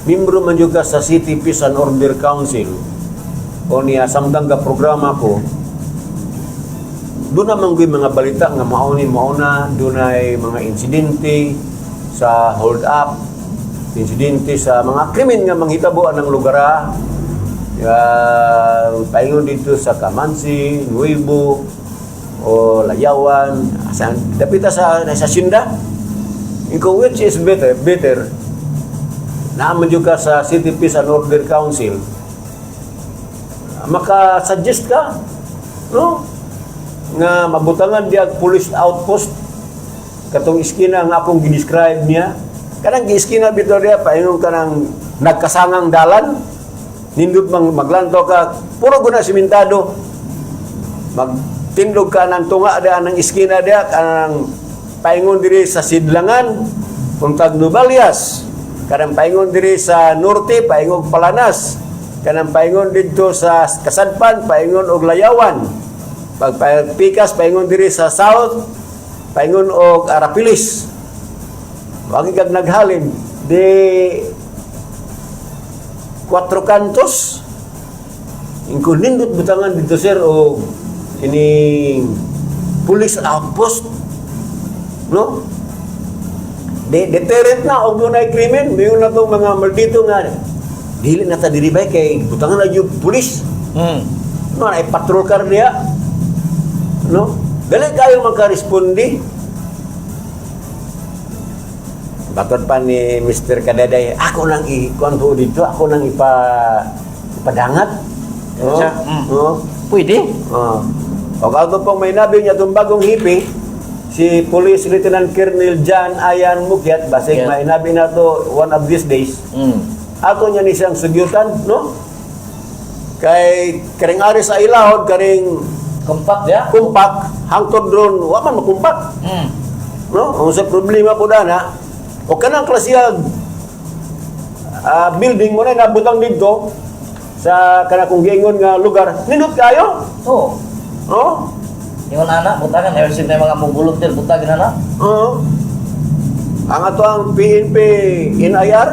membro man jud ka sa City Peace and Order Council. O niya samtang ga programa ko, doon naman ko'y mga balita nga mauni mauna, doon ay mga insidente sa hold up, insidente sa mga krimen nga manghitabo ang lugar. Paingon dito sa Kamansi, Nuevo, o Layawan, sa, dapita sa Sinda. Ikaw, which is better, better, naaman jud ka sa City Peace and Order Council, maka-suggest ka, no? Nga mabutangan diag police outpost katong iskina nga akong gi-describe niya. Kanang giiskina bitaw diya paingon kanang nagkasangang dalan, nindot mang maglantaw ka, puro guna simentado. Magtindog ka ng tunga diya ng iskina diya kanang paingon diri sa Sidlangan puntag Nubalias, kanang paingon diri sa norte paingon Palanas, kanang paingon didto sa Kasadpan paingon og Layawan, pag pikas paingon diri sa south paingon og Arapilis. Wagi kag naghalin di Cuatro Cantos. Ingko nindot butangan dito, sir, o kining police outpost, no? De deterrent na og dunay krimen, mayon na tong mga maldito nga dili na ta diri bay kay butangan na yung police. No, ay patrol car niya, no? Dali kayo magka-responde. Batod pa ni Mr. Kadaday, ako nang i-kuan ko dito, ako nang ipadangat. Ano siya? Oo. Pwede. Oo. O ato pong may nabi niya itong bagong hippie, si Police Lieutenant Colonel John Ayan Mukyat, basig may nabi na to one of these days. Ato niya ni siyang sugyutan, no? Kay karing ari sa ilahod, karing Compact ya. kumpak, hangtod ron, wa man makumpak. No? Ang sa problema po dana, o kanang klasiyag building mo na nabutang dito sa kanang kung giingon nga lugar, nindot kayo. Oo. No? Yung anak, butangan, ever since na yung mga volunteer, butangin na. Oo. Ang ato ang PNP NIR,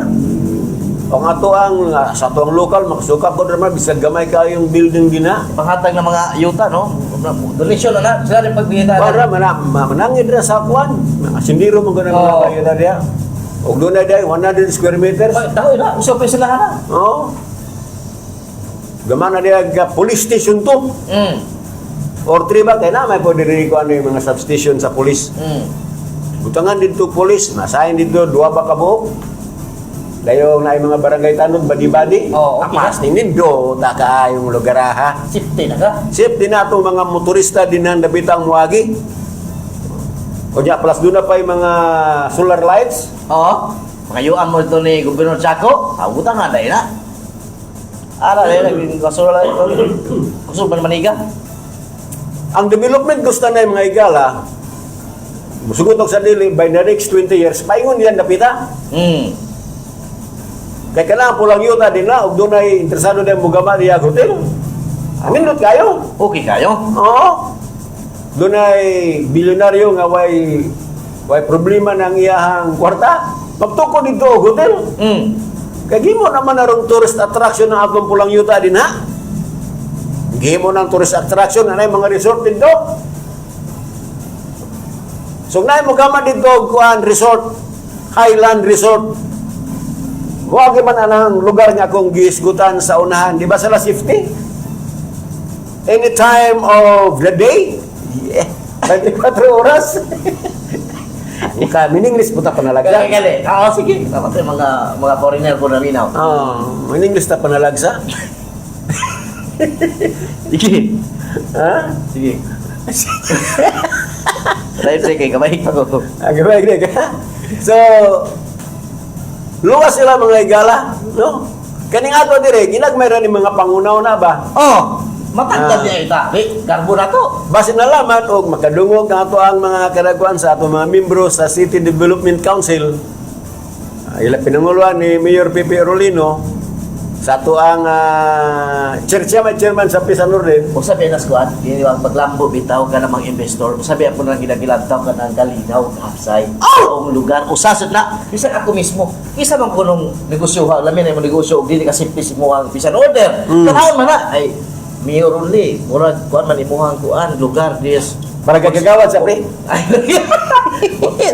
o ang ato ang sa ato ang local makasuka ko naman bisag gamay kayong building gina. Panghatag ng mga yuta, no? Donation na na, sila rin pagbihita. Para manangid ra sa kuan. Mga sindiro mo ganang mga kayo na diya. Og doon na diya 100 square meters. Dahoy na, usapin sila na. Oo. Gamana diya ga police station to. Or three ba kay na may pwede rin ko ano yung mga substation sa police. Butangan dito police, masahin dito duha ba ka buok. Dayong na yung mga barangay tanod badi-badi. Oo, okay. Apas ni nindo ta kaayong lugar ha. Safety na ka. Safety na itong mga motorista din ang dapitang muagi. O niya, plus doon na pa yung mga solar lights. Oo. Makayuan mo ito ni Gobernador Chaco. Ah, butangan dahil na. Ara, dahil naging kasura lang ito. Kusog man maniga. Ang development gusto na yung mga igala, musugot og sa dili, by the next 20 years, paingon yan dapita. Kaya kailangan pulang yuta din na, ug doon ay interesado din mugama diya hotel. Amindot kayo. Okay kayo. Oo. Doon ay bilyonaryo nga way problema ng iyahang kwarta. Magtuko dito og hotel. Kay gimo naman narong tourist attraction ang atong pulang yuta din ha. Gimo ng tourist attraction anay mga resort dito. So naay mo gama dito og kuan resort, Highland Resort. Wa man anang lugar nga akong gihisgutan sa unahan, di ba sila safety? Any time of the day? Yeah. 24 oras. Ka meaningless po ta panalagsa. Gali, gali. Oo, sige. Dapat yung mga foreigner po na minaw. Oh, meaningless ta panalagsa. Sige. Ha? Sige. Dahil sige, kamay pa ko. Ah, gabay, gabay. So, luwas sila mga igala, no? Kaning ato dire, ginagmay ra ni mga pangunaw na ba? Oh, matagdad Ah. niya ita. Di, garbo na to. Basin nalaman og makadungog ang ato ang mga kadaguan sa ato mga membro sa City Development Council. Ila pinanguluan ni Mayor Pepe Rolino sa ato ang chair siya may chairman sa Pisa Northern. Usa ba nas kuan, dili ang paglambo bitaw ka namang investor. Usa ba po nang ginagilantaw ka ng kalinaw kapsay. Oh! Ang lugar usa sad na bisan ako mismo. Isa man kunong negosyo ha, lamin na mo negosyo og dili ka simple sa imong bisan order. Tanawon man na ay mayor only, murag kuan man imuhang kuan lugar this. Para gagawad sa pre. Ay,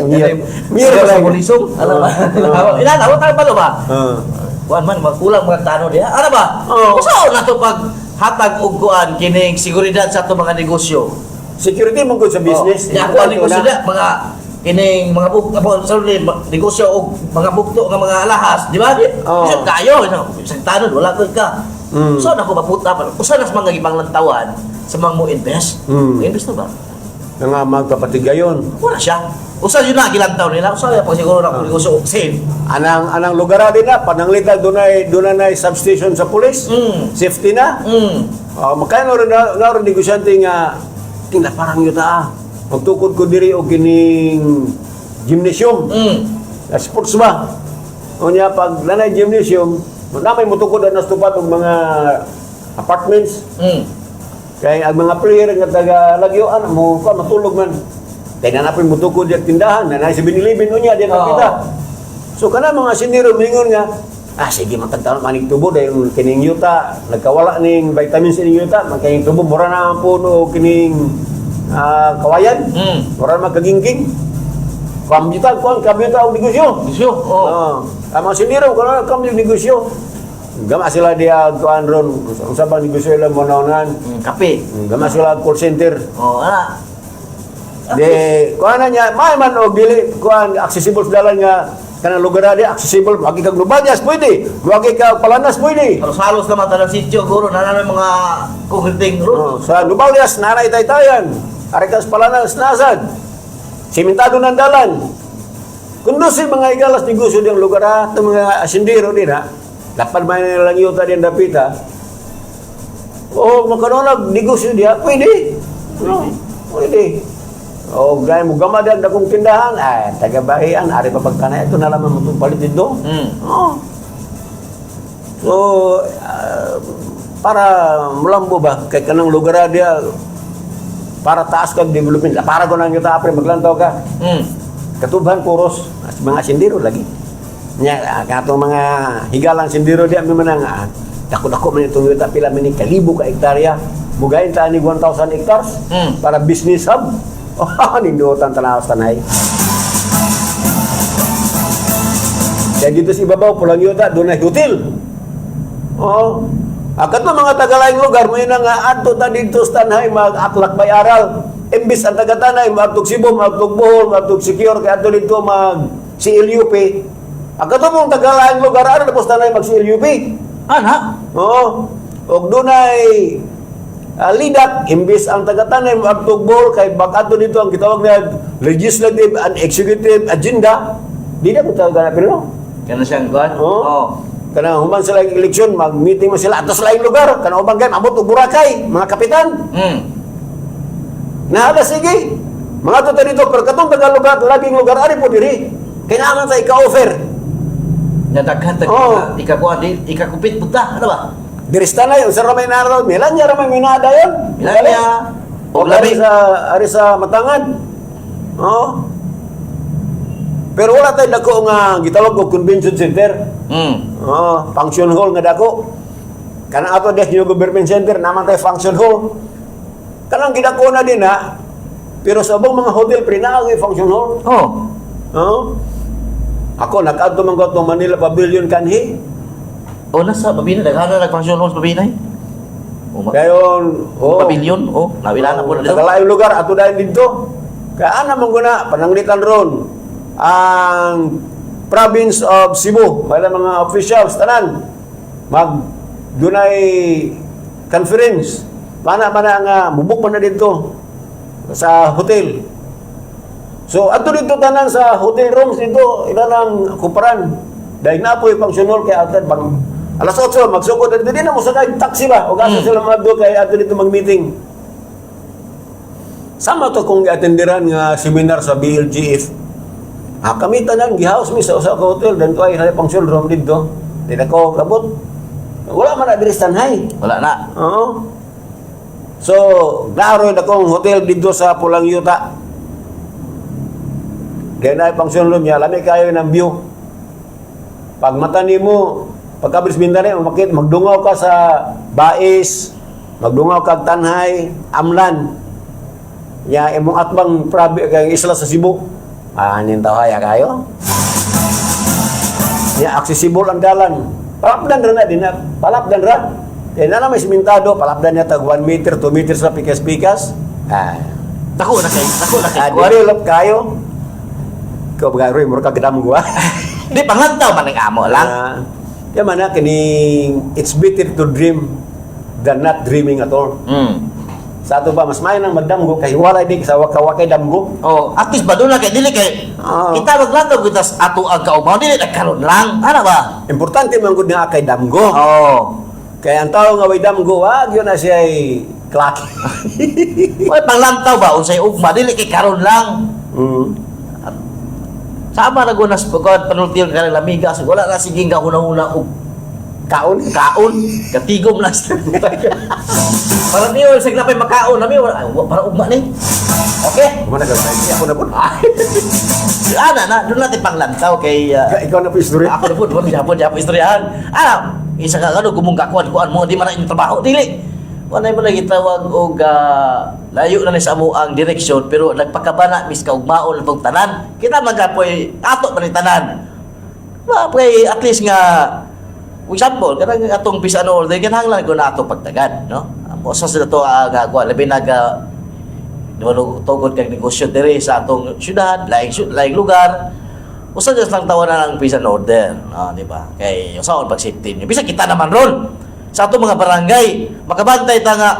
Mayor. Mayor Mayor sa lang. bulisong. Alam ba? Ilan ako tayo ba? Kuan man magkulang mga tano diha. Ano ba? Oo. Usaon na to pag hatag og kuan kining seguridad sa ato mga negosyo. Security mo gud sa business. Oh, ako ang negosyo diha mga kining mga buk abo sorry, negosyo og mga bugto nga mga alahas, di ba? Oo. Bisag kayo, bisag tanod wala ko ka. So na ko maputa pa. Usa na sa mga gipanglantawan sa mga mo invest. Mo invest na ba? Nga magpapatigayon. Wala siya. Usa yun na gilantaw nila. Usa ya pag siguro na akong negosyo og same. Anang lugar din na pananglitan dunay na substation sa pulis. Safety na. Makaya rin na rin negosyante nga tingna parang yuta ah. Magtukod ko diri og kining gymnasium. Sports ba? Unya pag lanay gymnasium, na may mutukod na tupad og mga apartments. Kay ang mga player nga taga Lagyoan mo ka matulog man. Kay nanapin mutukod yung tindahan, nanay sa binilibin unya diyan nakita. So kana mga siniro mingon nga sige matagtaon manig tubo dahil kining yuta nagkawala ning vitamins ining yuta magkayong tubo mura na ang puno og kining kawayan. Mura na magkagingging. Kambyuta kuan kambyuta og negosyo. Negosyo. Oh. Oo. Ang mga siniro kuan kambyo negosyo. Gama sila diya kuan ron unsa bang negosyo ilang monaunan. Kape. Gama sila call center. Oh, ana. Di kuan na niya, may man og dili kuan accessible sa dalan nga Kanang lugar di accessible, moagi kag Nubanias pwede, moagi kag Palanas pwede. Halos-halos naman tanang sitio guro na naman mga concreting Oh, road. sa Nubalias nanay taytayan. Ari kas Palanas nasad. Simentado ng dalan. Kung mga igalas negosyo diyang lugar ha, itong mga asindero din ha, dapat may nilang yuta din dapita. O makanonag negosyo diya, pwede. No, pwede. O gaya mo gama diyan dakong tindahan, ay taga-bahian, ari pa pagtanay, ito na lamang mo itong palit dito. Oo. So, para mulambo ba, kay kanang lugar diya, para taas kag development, para ko nang kita apre, maglantaw ka. Katubhan puros, as mga sindiro lagi. Nya katong mga higalang sindiro diya may manang dako-dako man itong yuta pila man ni kalibo ka hektarya. Mugayin ta ni 1,000 hectares para business hub. Oh, nindutan tanaw sa tanay. Kaya dito sa ibabaw, pulang yuta, doon na hotel. Oo. Akat na mga tagalayng lugar, may na nga adto ta dito sa Tanay, mag-aklak bay aral. Imbis ang taga Tanay, maadtog Cebu, maadtog Bohol, maadtog Secure, kaya adto dito mag CLUP. Akat mong tagalayng lugar, ano na po sa Tanay mag CLUP? Ana? Oo. Og dunay lidak, imbis ang taga Tanay maadtog Bohol, kay bag-adto dito ang gitawag na legislative and executive agenda. Di na ko tawag na pero. Kana siyang kuan? Oo. Oh. Kanang human sila ang eleksyon, mag-meeting man sila ato sa laing lugar, kanang ubang gayud amot og Boracay, mga kapitan. Nahala sige. Mga to dito pero katong taga lugar, laging lugar ari po diri. Kay naa man tay ka-offer. Nya daghan tag Oo. ikakuan di ikakupit punta, ano ba? Diri sa tanay unsa ra may naro, Melania ra may minada yon. Milanya. O Og labi. ari sa Matangan. Oo. Pero wala tay dako nga gitawag og convention center. Oo, function hall nga dako. Kanang ato des New Government Center naman tay function hall. Kanang gidako na din ha. Pero sa ubang mga hotel pre naa gyud function hall. Oh. Oo. Ako nag-adto man ko atong Manila Pavilion kanhi. Oh, nasa Babinay daghan na nag-function hall sa Babinay. Oh, Kayon, oh. Pavilion, oh, nawila na po na dito. Sa lugar ato dahil dito. Kaya ana man guna pananglitan ron ang province of Cebu, wala mga officials tanan mag dunay conference. Mana mana nga mubuk man na dito sa hotel. So ato dito tanan sa hotel rooms dito ila ang kumparan. Dahil na po yung function hall kay ato bang alas 8 magsugod dito di na mo sakay taxi ba o asa sila madto kay ato dito mag-meeting. Sama to kung giatenderan nga seminar sa BLGF. Kami tanan gihouse mi sa usa ka hotel dan ko ay function room dito. Di na ko kabot. Wala man na diri sa Tanay. Wala na. Oo. So, naroon akong hotel dito sa Pulang Yuta. Kaya na function room niya, lami kayo ng view. Pag mata nimo, pagkabris bintana, makit, magdungaw ka sa Bais, magdungaw ka Tanhay, Amlan. Ya, imong atbang prabi kay isla sa Cebu. Anin tawaya kayo? Ya, accessible ang dalan. Palapdan ra na din na. Palapdan ra. Kaya na may simentado, palapdan niya tag 1 meter, 2 meters sa pikas-pikas. Dako na kay kuan. Develop kayo. Ikaw ba Roy, mura ka gidam ko ah. Di panglantaw man ang amo lang. Kaya man na kining it's better to dream than not dreaming at all. Sa ato ba mas maayo nang magdamgo kay wala di sa waka-wakay damgo. Oh, at least ba doon na kay dili kay kita maglantaw kita sa ato ang kaumaw dili na karon lang. Ana ba? Importante man gud nga kay damgo. Oh. Kaya ang tao nga way damgo, wag yun na siya ay klaki. Oy, panglantaw ba unsay ugma dili kay karon lang. Sama na gunas pagod panultiyon ka lamiga so wala na sige nga huna-huna og Kaon. Kaon, katigom lang sa para niyo sa napay makaon nami wala ay, para ugma ni. Okay. Kumana ka ako na po. Ana na doon natin panglantaw kay Ikaw na po istorya. Ako na po, doon siya po, siya po istoryahan. Ana, isa ka ano, gumungka kuan kuan mo, di man na inyong trabaho, dili. Wala mo lagi tawag og layo na ni sa amo ang direksyon pero nagpakabana mis kaugmaon na tong tanan. Kita man gapoy ato man ni tanan. Ma pre, at least nga for example, kanang atong bisan order kinahanglan ko na ato pagtagad, no? Amo sa sila to ang kuan labi naga di ba tugod kag negosyo diri sa atong syudad, laing syudad, laing lugar. Usa just lang tawa na lang peace and order, ah, di ba? Kay usaon pag safety niyo. Bisa kita naman ron sa ato mga barangay, makabantay ta nga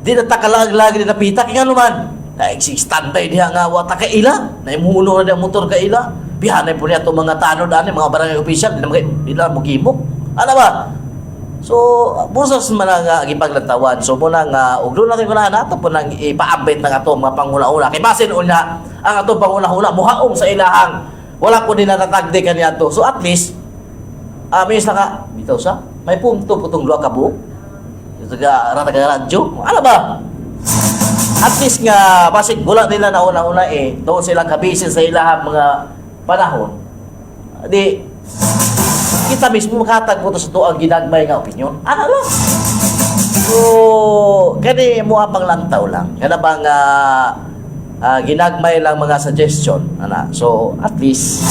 di na ta kalag-lag di na pita kay ngano man. Na standby diha nga wa ta kaila, na imuhulo na diha ang motor kaila. Bihanay po niya itong mga tanod ani, mga barangay official, di na di na mogimok. Ano ba? So, busas man ang gipaglantawan. So, muna nga, ug doon natin kunahan nato po nang ipaabit ng atong mga panghuna-huna. Kay basin unya, ang atong panghuna-huna, muhaom sa ilahang, wala ko nila natagdi kaniya to. So, at least, may isa ka, bitaw sa, may punto po itong duha ka buok. Ito ka, rata ka radyo. Ano ba? At least nga, basig, wala nila na una-una eh. Doon silang kabisin sa ilahang mga panahon. Di, kita mismo makatag po sa tuang ginagmay nga opinion. Ano lang? So, gani mo pang lantaw lang. Kana bang ginagmay lang mga suggestion. Ana. So, at least,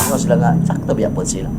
ano sila nga, sakto biya po sila.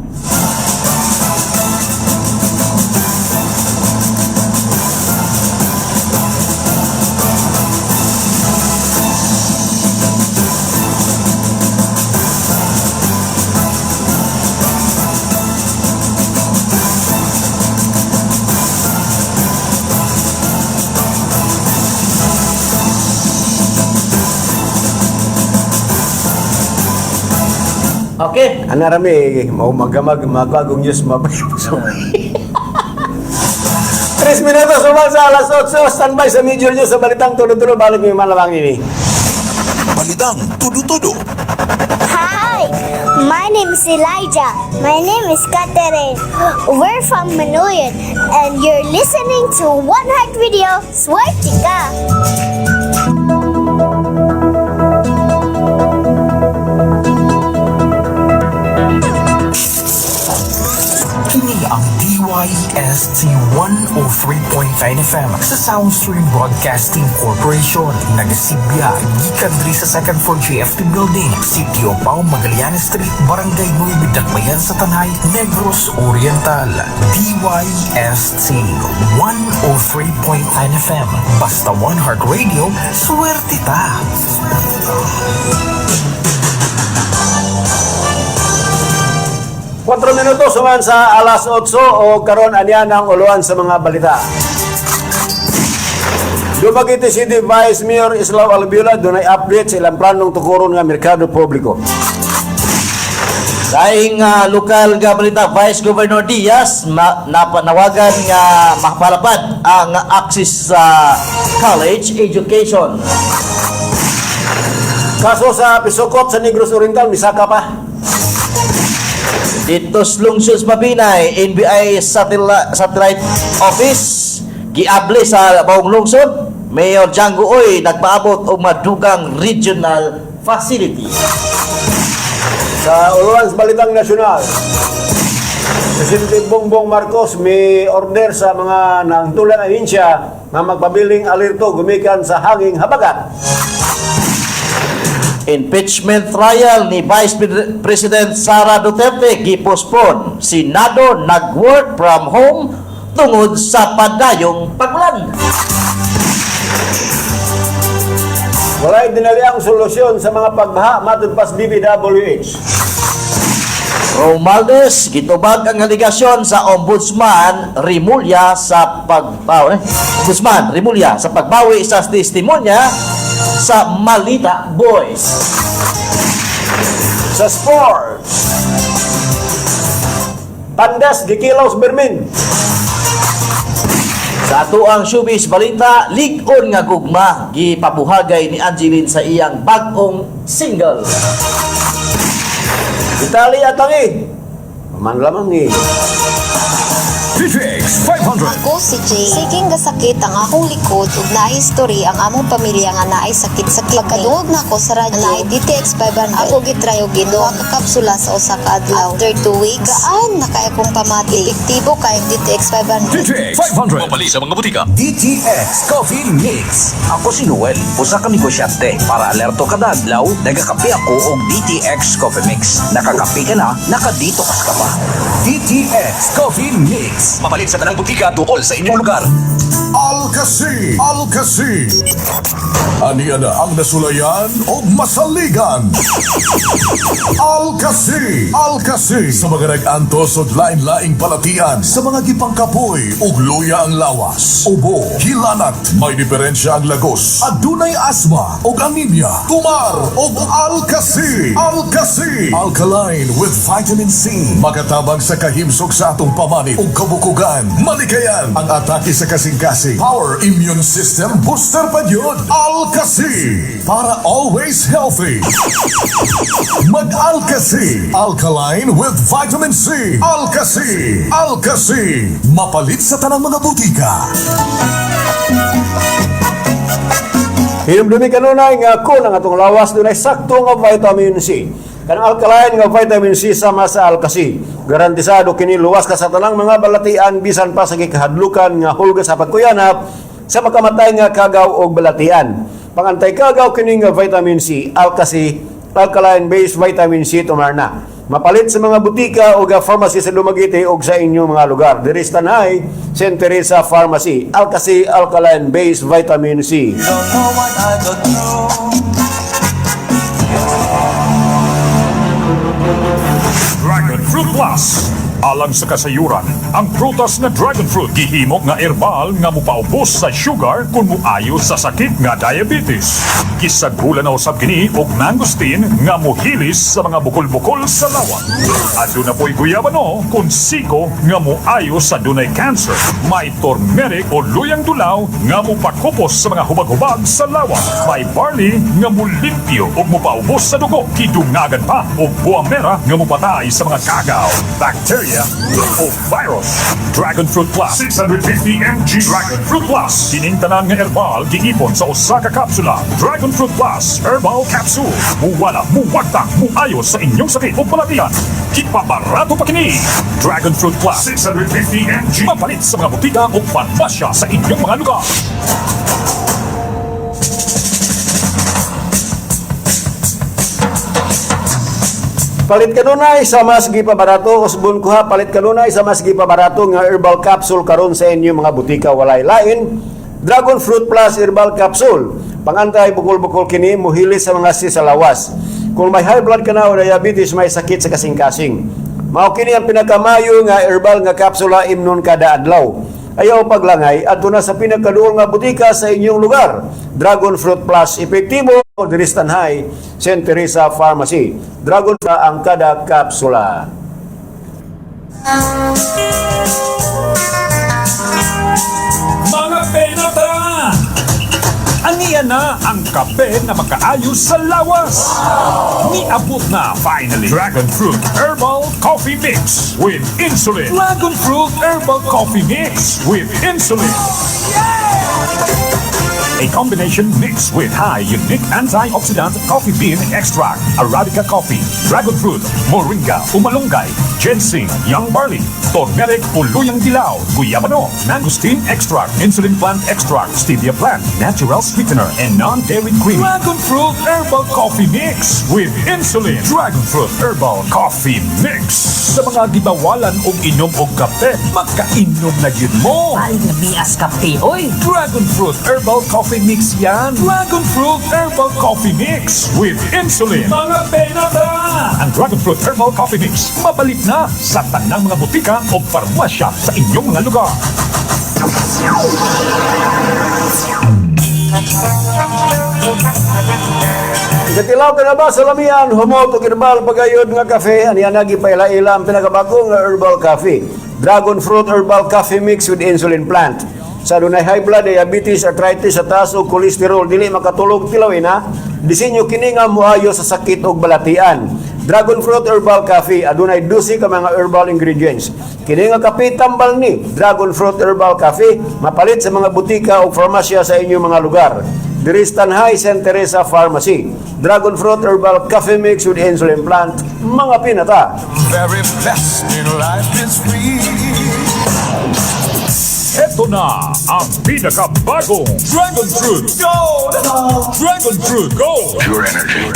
Okay. Ana rami mau magamag magagong news mabay. 3 minutos umang sa alas 8, standby sa major news sa Balitang Tulo-Tulo, balik may malabang ini. Balitang Tudo-Tudo. Hi, my name is Elijah. My name is Catherine. We're from Manuyan, and you're listening to One Heart Radio, Swerte Ka! Kini ang DYST 103.9 FM sa Soundstream Broadcasting Corporation. Nagasibya, gikan diri sa second floor JFT Building, Sitio Pao, Magallanes Street, Barangay Nueva Dakbayan sa Tanay, Negros Oriental. DYST 103.9 FM. Basta One Heart Radio, swerte ta! 4 minutos human sa alas 8 o karon aniya ng uluan sa mga balita. Dumaguete City Vice Mayor Islao Alviola dunay update sa ilang planong tukuron nga merkado publiko. Daing lokal nga balita, Vice Governor Diaz napanawagan nga mapalapad ang access sa college education. Kaso sa Pisukot sa Negros Oriental, misaka pa. Dito sa lungsod sa Mabinay, NBI Satellite Office giable sa buong lungsod. Mayor Django Oy nagpaabot og madugang regional facility. Sa uluan sa Balitang Nasyonal, Presidente Bongbong Marcos may order sa mga nangtulang ahensya nga magpabiling alerto gumikan sa hanging habagat. Impeachment trial ni Vice President Sara Duterte gipospon. Senado nag-work from home tungod sa padayong pagulan. Walay dinali ang solusyon sa mga pagbaha matod pas DPWH. Romualdez gitubag ang alegasyon sa Ombudsman Rimulya sa pagbawi, Ombudsman Rimulya sa pagbawi sa testimonya sa Malita Boys. Sa sports, Tandas gikilaw sa Bermin. Sa ato ang showbiz balita, lig-on nga gugma gipabuhagay ni Angeline sa iyang bag-ong single. Italy atangi. Man lamang ni. DTX 500. Ako si Jay. Siging gasakit ang akong likod ug naay history ang among pamilya nga naay sakit sa kidney. Pagkadungog nako sa radyo, naay DTX 500. Ako gitry og ginuha ka kapsula sa usa ka adlaw. After 2 weeks, gaan na kay akong pamati. Epektibo kayong DTX 500. DTX 500. Mabali sa mga butika. DTX Coffee Mix. Ako si Noel, usa ka negosyante. Para alerto kada adlaw, nagakape ako og DTX Coffee Mix. Nakakape ka na, naka-detox ka pa. DTX Coffee Mix. Plus. Mapalit sa tanang butika duol sa inyong lugar. Alkasi, Alkasi. Aniya na ang nasulayan o masaligan. Alkasi, Alkasi. Sa mga nag-antos og lain-laing balatian, sa mga gipangkapoy ug luya ang lawas, ubo, hilanat, may diferensya ang lagos, adunay asma ug anemia, tumar og Alkasi, Alkasi. Alkaline with vitamin C. Makatabang sa kahimsog sa atong pamanit ug kabukugan, malikayan ang atake sa kasing-kasing. Power immune system booster pa yun. Alkasi. Para always healthy. Mag-Alkasi. Alkaline with vitamin C. Alkasi. Alkasi. Mapalit sa tanang mga butika. Hinumdumi kanunay nga kun ang atong lawas dunay sakto nga vitamin C. Kanang alkaline nga vitamin C sama sa Alkasi. Garantisado kini luwas ka sa tanang mga balatian bisan pa sa gikahadlukan nga hulga sa pagkuyanap sa makamatay nga kagaw og balatian. Pangantay kagaw kini nga vitamin C, Alkasi, alkaline based vitamin C tumarna. Mapalit sa mga butika o ga pharmacy sa Dumaguete o sa inyong mga lugar. Diri sa Tanay, St. Teresa Pharmacy, Alkasi Alkaline Based Vitamin C. Don't know what I go through. Dragon Fruit Plus. Alang sa kasayuran, ang prutas nga dragon fruit gihimo nga herbal nga mupaubos sa sugar kung muayo sa sakit nga diabetes. Gisagulan na usab kini og mangosteen nga muhilis sa mga bukol-bukol sa lawas. Aduna po'y guyabano kung siko nga muayo sa dunay cancer. May turmeric o luyang dulaw nga mupakupos sa mga hubag-hubag sa lawas. May barley nga mulimpyo ug mupaubos sa dugo. Kidungagan pa og buwamera nga mupatay sa mga kagaw, bacteria o virus. Dragon Fruit Plus 650 mg. Dragon Fruit Plus. Kining tanan nga herbal giipon sa usa ka kapsula. Dragon Fruit Plus Herbal Capsule. Muwala, muwagtang, muayo sa inyong sakit o balatian. Kipabarato pa kini. Dragon Fruit Plus 650 mg. Mapalit sa mga butika o parmasya sa inyong mga lugar. Palit kanunay sa mas gipabarato, usbon ko ha, palit kanunay sa mas gipabarato nga herbal capsule karon sa inyong mga butika walay lain. Dragon Fruit Plus Herbal Capsule. Pangantay bukol-bukol kini muhili sa mga sisalawas. Kung may high blood ka na o diabetes, may sakit sa kasing-kasing. Mao kini ang pinakamayo nga herbal nga kapsula imnon kada adlaw. Ayaw paglangay adto na sa pinakaduol nga butika sa inyong lugar. Dragon Fruit Plus epektibo diri sa Tanay, St. Teresa Pharmacy. Dragon Fruit ang kada kapsula. Mga penata! Aniya na ang kape na makaayos sa lawas. Niabot na finally Dragon Fruit Herbal Coffee Mix with insulin. Dragon Fruit Herbal Coffee Mix with insulin. A combination mix with high unique antioxidant coffee bean extract, Arabica coffee, dragon fruit, moringa, umalunggay, ginseng, young barley, turmeric, puluyang dilaw, guyabano, mangosteen extract, insulin plant extract, stevia plant, natural sweetener, and non-dairy cream. Dragon fruit herbal coffee mix with insulin. Dragon fruit herbal coffee mix. Sa mga gibawalan og inom og kape, makainom na gyud mo. Ay, namias kape, oy! Dragon Fruit Herbal Coffee Mix yan. Dragon Fruit Herbal Coffee Mix with insulin. Mga penata! Ang Dragon Fruit Herbal Coffee Mix mapalit na sa tanang mga butika o parmasya sa inyong mga lugar. Katilaw ka na ba sa lamian? Humot og herbal pagayod nga kafe. Aniya nagi paila-ila ang pinakabago nga herbal coffee. Dragon Fruit Herbal Coffee Mix with Insulin Plant. Sa dunay high blood, diabetes, arthritis, sa taas o kolesterol, dili makatulog tilawin ha. Disenyo kini nga moayo sa sakit og balatian. Dragon Fruit Herbal Coffee adunay 12 ka mga herbal ingredients. Kini nga kape tambal ni Dragon Fruit Herbal Coffee mapalit sa mga butika o farmasya sa inyong mga lugar. Diri sa Tanay, St. Teresa Pharmacy. Dragon Fruit Herbal Coffee Mix with Insulin Plant, mga pinata. Very best in life is free. Ito na ang pinakabagong Dragon Fruit Gold! Dragon Fruit Gold! Pure energy.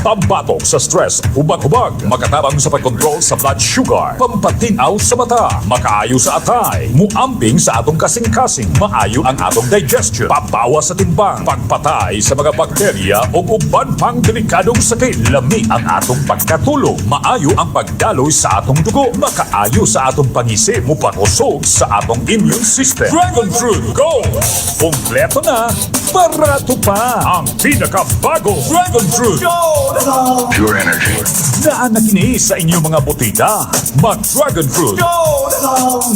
Pambatok sa stress, hubag-hubag, makatabang sa pagkontrol sa blood sugar, pampatinaw sa mata, makaayo sa atay, muamping sa atong kasing-kasing, maayo ang atong digestion, pabawas sa timbang, pagpatay sa mga bakterya o uban pang delikadong sakit, lami ang atong pagkatulog, maayo ang pagdaloy sa atong dugo, makaayo sa atong pangisip, mupakusog sa atong immune system. Dragon Fruit Gold! Kompleto na, barato pa! Ang pinakabago, Dragon Fruit! Pure energy. Naa na kini sa inyong mga botika. Mag Dragon Fruit.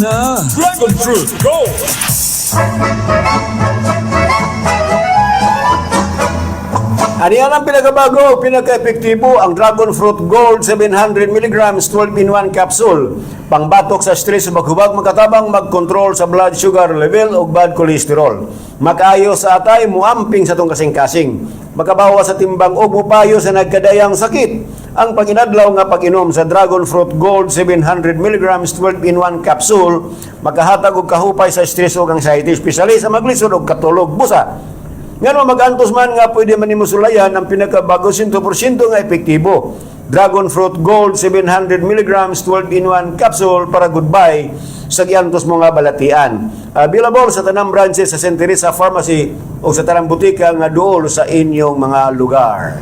Na Dragon Fruit Gold! Aniyan ang pinakabago, pinaka-epektibo, ang Dragon Fruit Gold 700 mg 12 in 1 capsule. Pangbatok sa stress, maghubag, makatabang magkontrol sa blood sugar level ug bad cholesterol. Makaayo sa atay, muamping sa atong kasing-kasing. Makabawas sa timbang ug mupayo sa nagkadayang sakit. Ang panginadlaw nga pag-inom sa Dragon Fruit Gold 700 mg 12 in 1 capsule makahatag og kahupay sa stress ug anxiety, especially sa maglisod og katulog busa. Ngano mag-antos man nga pwede man nimo sulayan ang pinakabago, 100% nga epektibo. Dragon Fruit Gold 700 mg 12 in 1 capsule para goodbye sa giantos mo nga balatian. Available sa tanang branches sa St. Teresa Pharmacy o sa tanang butika nga duol sa inyong mga lugar.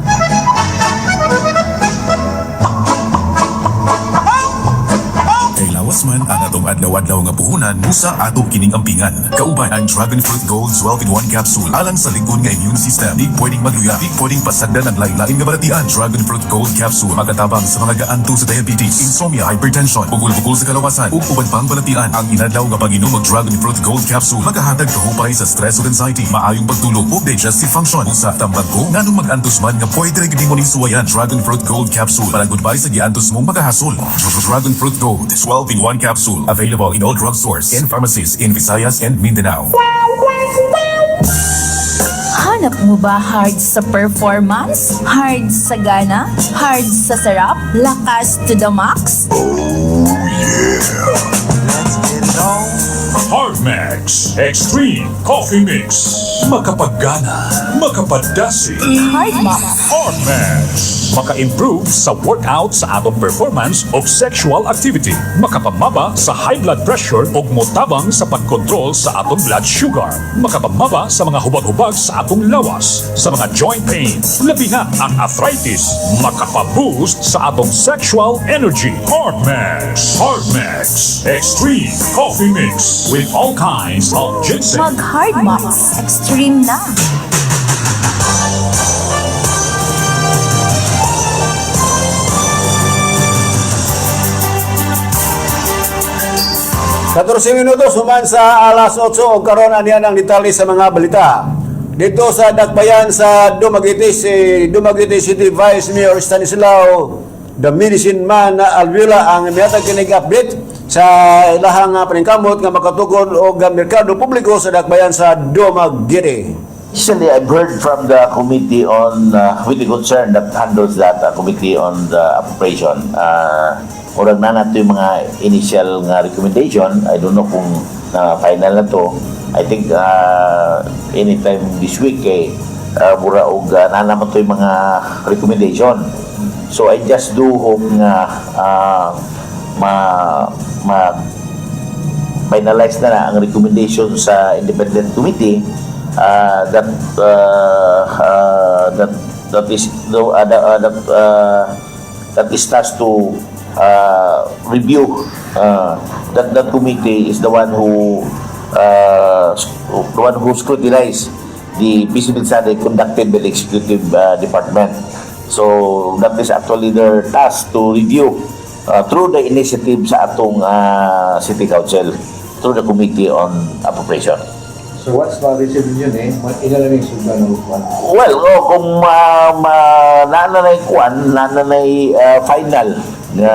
Kay lawas man ang atong adlaw-adlaw nga puhunan, busa ato kining ampingan. Kauban ang Dragon Fruit Gold 12 in 1 capsule alang sa lig-on nga immune system. Di pwedeng magluya, di pwedeng pasagdan ang lain-lain nga balatian. Dragon Fruit Gold capsule makatabang sa mga gaanto sa diabetes, insomnia, hypertension, bukol-bukol sa kalawasan ug uban pang balatian. Ang inadlaw nga pag-inom og Dragon Fruit Gold capsule makahatag kahupay sa stress ug anxiety, maayong pagtulog ug digestive function. Usa tambag ko nganong mag-antos man nga pwede ra gid nimo ning suwayan. Dragon Fruit Gold capsule para goodbye sa giantos mong makahasol. Dragon Fruit Gold 12 in 1 capsule, available in all drugstores and pharmacies in Visayas and Mindanao. Hanap mo ba hard sa performance? Hard sa gana? Hard sa sarap? Lakas to the max? Hardmax Extreme Coffee Mix. Makapaggana, makapadasi. Hard Max. Hardmax. Maka-improve sa workout sa atong performance o sexual activity. Makapamaba sa high blood pressure o motabang sa pagkontrol sa atong blood sugar. Makapamaba sa mga hubag-hubag sa atong lawas, sa mga joint pain, labi na ang arthritis. Makapaboost sa atong sexual energy. Hardmax. Hardmax Extreme Coffee Mix with all kinds of ginseng. Mag Hard Max. Extreme na. 14 minutos human sa alas 8 o karon, aniyan ang detalye sa mga balita. Dito sa Dakbayan sa Dumaguete, si Dumaguete City Vice Mayor Stanislao the Medicine Man Alvila ang mihatag kinig update sa ilahang paningkamot nga makatukod og merkado publiko sa Dakbayan sa Dumaguete. Actually, I've heard from the committee on with the concern that handles that committee on the appropriation. Murag na nato yung mga initial nga recommendation. I don't know kung na final na to. I think anytime this week eh, mura og na naman to yung mga recommendation. So I just do hope nga ma ma finalize na na ang recommendation sa independent committee that that is the, that that is tasked to review that that committee is the one who scrutinize the feasibility study conducted by the executive department. So that is actually their task to review through the initiative sa atong city council through the committee on appropriation. So once ma-receive yun eh, ila lang yung sugdan ng kuwan? Well, oh, kung ma, ma nananay kuan, nananay final nga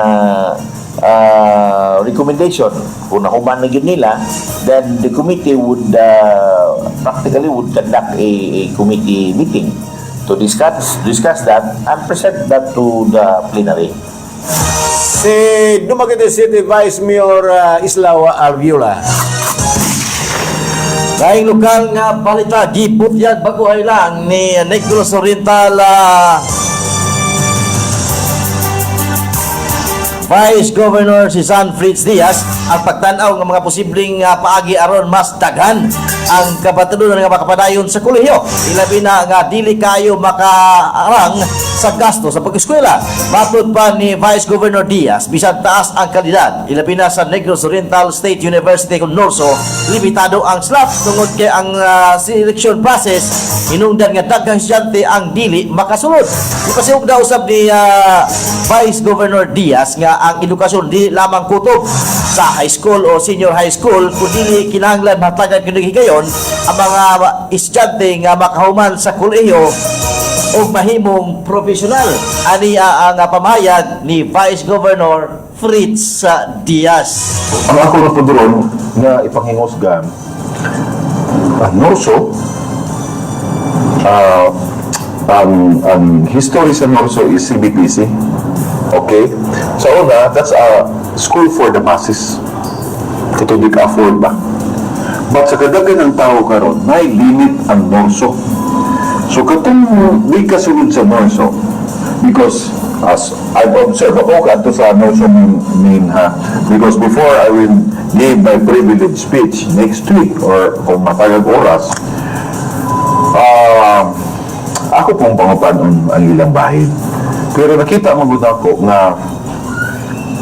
recommendation, kung nahuman na gyud nila, then the committee would practically would conduct a committee meeting to discuss that and present that to the plenary. Si Dumaguete City Vice Mayor Islao Alviola. Laing lokal nga balita, gibutyag baguhay lang ni Negros Oriental Vice Governor Suzanne Fritz Diaz ang pagtan-aw ng mga posibleng paagi aron mas daghan ang kabatanunan nga makapadayon sa kolehiyo, ilabi na nga dili kayo makaarang sa gasto sa pag-eskwela. Matod pa ni Vice Governor Diaz, bisan taas ang kalidad, ilabi na sa Negros Oriental State University kung NORSU, limitado ang slot tungod kay ang selection process hinungdan nga daghang estudyante ang dili makasulod. Ipasihok daw usab ni Vice Governor Diaz nga ang edukasyon di lamang kutob sa high school o senior high school, kundi kinahanglan hatagan kini higayon ang mga estudyante nga makahuman sa kolehiyo o mahimong profesional. Aniya ang pamahayag ni Vice Governor Fritz Diaz. Ang ako na po doon nga ipanghingusgan, NORSU, ang history sa NORSU is CBPC. Okay? Sa una, that's a school for the masses. Kato di ka afford ba? But sa kadaghan ng tao karon, may limit ang NORSU. So katong di ka sulod sa NORSU, because as I've observed, ako kadto sa NORSU main ha, because before I will give my privilege speech next week or kung matagag oras, ako pong pangutan ang ilang bahin. Pero nakita mo gud ako nga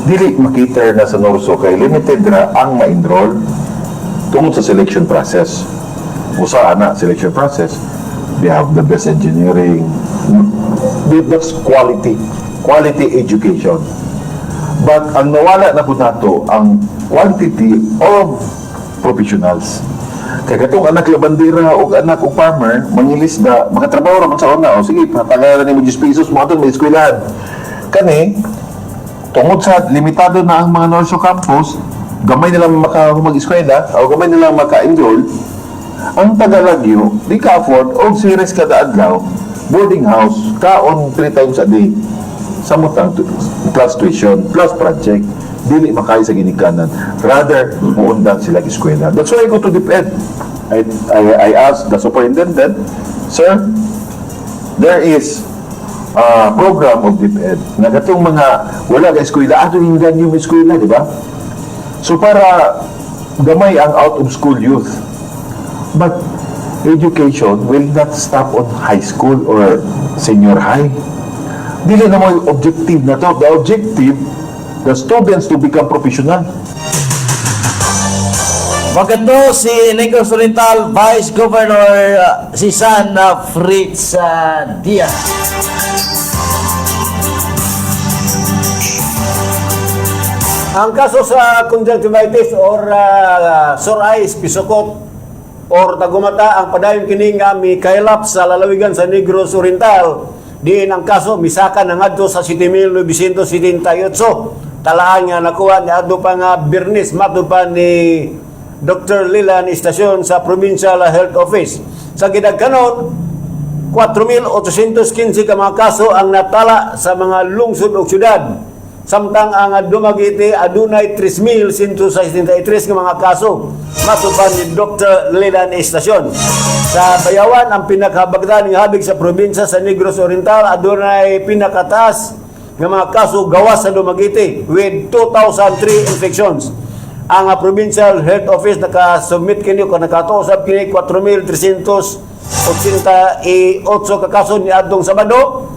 dili makita na sa NORSU kay limited ra ang ma-enroll tungod sa selection process. Usa ana selection process. They have the best engineering. That's quality. Quality education. But ang nawala na po nato ang quantity of professionals. Kaya katong anak labandera o anak og farmer, mangilis na, makatrabaho ra man sa una, o sige, patagalan nimo 10 pesos mo aton may eskwelahan. Kani, tungod sa limitado na ang mga NORSU campus, gamay nilang maka mag-eskwela o gamay nilang maka-enroll, ang tagalagyo, di ka afford og series kada adlaw, boarding house, kaon three times a day. Samot ang plus tuition, plus project, dili makaya sa ginikanan. Rather, muundang sila eskwela. That's why I go to DepEd. I asked the superintendent, "Sir, there is a program of DepEd na katong mga wala ka eskwela, ato yung ganyan yung eskwela, di ba?" So para gamay ang out of school youth. But education will not stop on high school or senior high. Dili na mo yung objective na to. The objective, the students to become professional. Magando si Negros Oriental Vice Governor si San Fritz Diaz. Ang kaso sa conjunctivitis or sore eyes, pisukot, or tagumata ang padayon kini nga mikaylap sa lalawigan sa Negros Oriental. Diin ang kaso misaka na ngadto sa 7,978. Talaan nga nakuha ni adto pa nga Biyernes, matod pa ni Dr. Lilan Istasyon sa Provincial Health Office. Sa gidagkanon, 4,815 ka mga kaso ang natala sa mga lungsod ug syudad. Samtang ang Dumaguete adunay 3,163 nga mga kaso. Matod pa ni Dr. Lilan Istasyon. Sa Bayawan, ang pinakabagdan nga habig sa probinsya sa Negros Oriental, adunay pinakataas nga mga kaso gawas sa Dumaguete with 2,003 infections. Ang Provincial Health Office naka-submit kini o nakatuo usab kini 4,388 ka kaso ni adtong Sabado.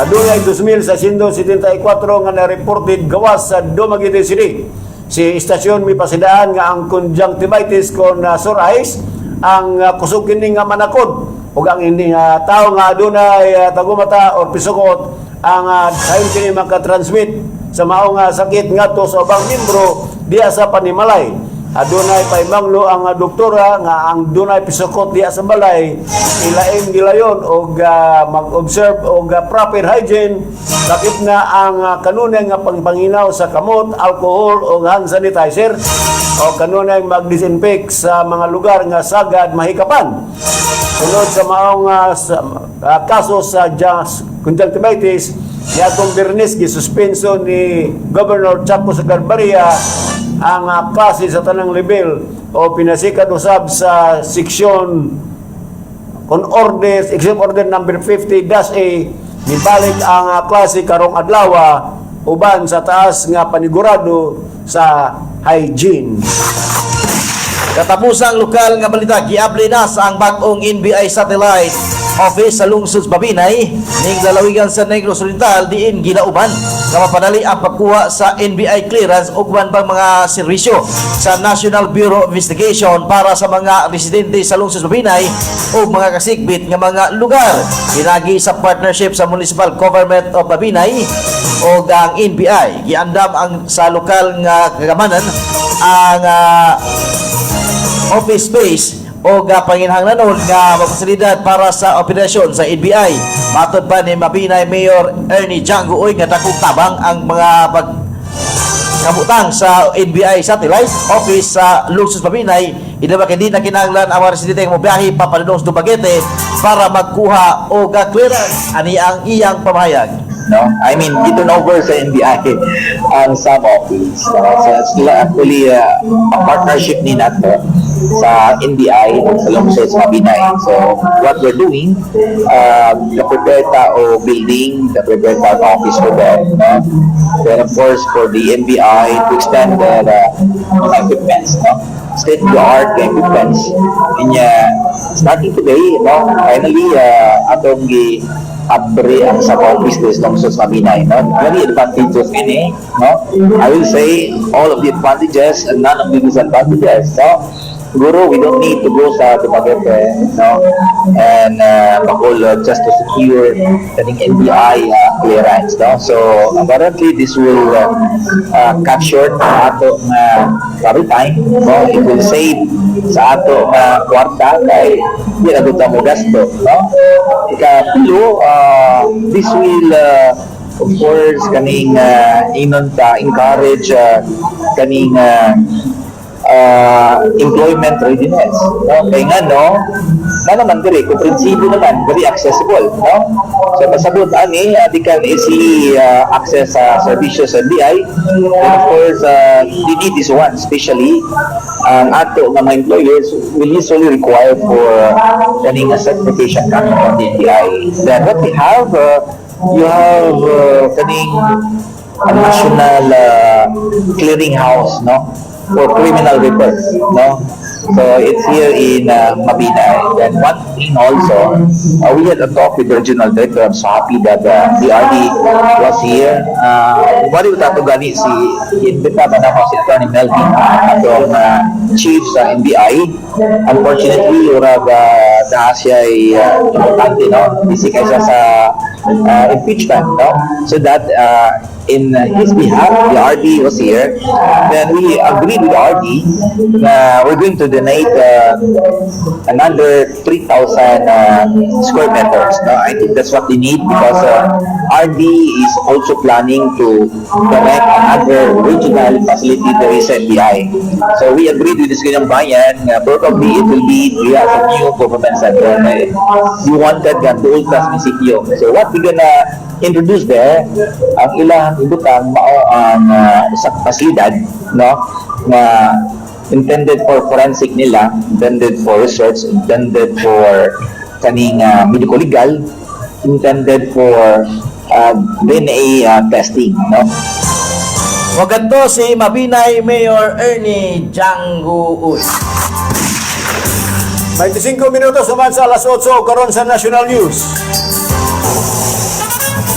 Adunay 2,674 nga na-reported gawas sa Dumaguete City. Si istasyon may pasidaan nga ang conjunctivitis kon sore eyes ang kusog kini nga manakod ug ang ini nga tao nga adunay tagumata or pisukot ang sayon kini makatransmit sa mao nga sakit ngadto sa ubang membro diya sa panimalay. Adunay paimanglo ang doktora nga ang dunay pisukot diya sa balay ilaing gilayon og mag-observe og proper hygiene, lakip na ang kanunay nga pangpanginaw sa kamot, alcohol o hand sanitizer o kanunay mag-disinfect sa mga lugar nga sagad mahikapan. Sunod sa maong kaso sa conjunctivitis, niadtong Biyernes gisuspenso ni Governor Chaco Sagarbarria ang klase sa tanang level o pinasikat usab sa seksyon kon order, Executive Order number 50-A, nibalik ang klase karong adlaw. uban sa taas nga panigurado sa hygiene. Katapusang lokal nga balita, giabli na sa ang bag-ong NBI Satellite Office sa lungsod sa Mabinay ning lalawigan sa Negros Oriental, diin gilauban nga mapadali ang pagkuha sa NBI clearance ug uban pang mga serbisyo sa National Bureau of Investigation para sa mga residente sa lungsod sa Mabinay o mga kasigbit nga mga lugar. Pinagi sa partnership sa Municipal Government of Mabinay o ang NBI, giandam ang sa lokal nga kagamanan ang office space o panginhanglanon nga mapasilidad para sa operasyon sa NBI. Matod pa ni Mabinay Mayor Ernie Django Uy nga dakong tabang ang mga pag kabutang sa NBI Satellite Office sa lungsod Mabinay, ina ba kay di na kinahanglan ang mga residente nga mobiyahe pa padulong sa Dumaguete para magkuha og clearance, ani ang iyang pamahayag. No? I mean, giturn over sa NBI ang sub office. No? So it's actually a partnership ni nato sa NBI sa lungsod sa Mabinay. So what we're doing, prepare ta o building, prepare ta ang office for them. No? Then of course for the NBI to extend their mga equipments, no? State of the art equipments. Inya, starting today, no? Finally, atong gi abre ang sub office this lungsod sa Mabinay, no? Many advantages ini, no? I will say all of the advantages and none of the disadvantages, no? Siguro we don't need to go sa Dumaguete, no? And Bacolod just to secure kaning NBI clearance, no? So apparently this will cut short ang ato nga travel time, no? It will save sa ato nga kwarta kay di na gud ta mo gasto, no? Ikatulo, this will of course kaning inon ta encourage kaning employment readiness. No? Kaya nga, no, na naman diri, komprehensibo naman, very accessible. No? So, pasabot ani, they can easily access sa serbisyo sa NBI. And of course, they need this one, especially ang ato nga mga employers will usually require for kaning certification coming from the NBI. Then what we have, you have kaning a national clearinghouse, no? For criminal records, no? So it's here in Mabinay. Then one thing also, we had a talk with the regional director. I'm so happy that the RD was here. Wali ko gani si imbita ba na ako si Attorney Melvin, atong chief sa NBI. Unfortunately, urag naa siya ay importante, no? Busy kay siya sa impeachment, no? So that in his behalf, the RD was here. Then we agreed with the RD na we're going to donate another 3,000 square meters. No? I think that's what they need because RD is also planning to connect another regional facility there is NBI. So we agreed with the Sangguniang Bayan na probably it will be via sa new government center. Eh, we wanted nga duol tas munisipyo. So what we gonna introduce there, ang ilang ibutang mao ang sa pasilidad, no, na intended for forensic nila, intended for research, intended for kaning medical legal, intended for DNA testing, no? Wagadto si Mabinay Mayor Ernie Django Uy. 25 minutos naman sa alas 8 karon sa National News.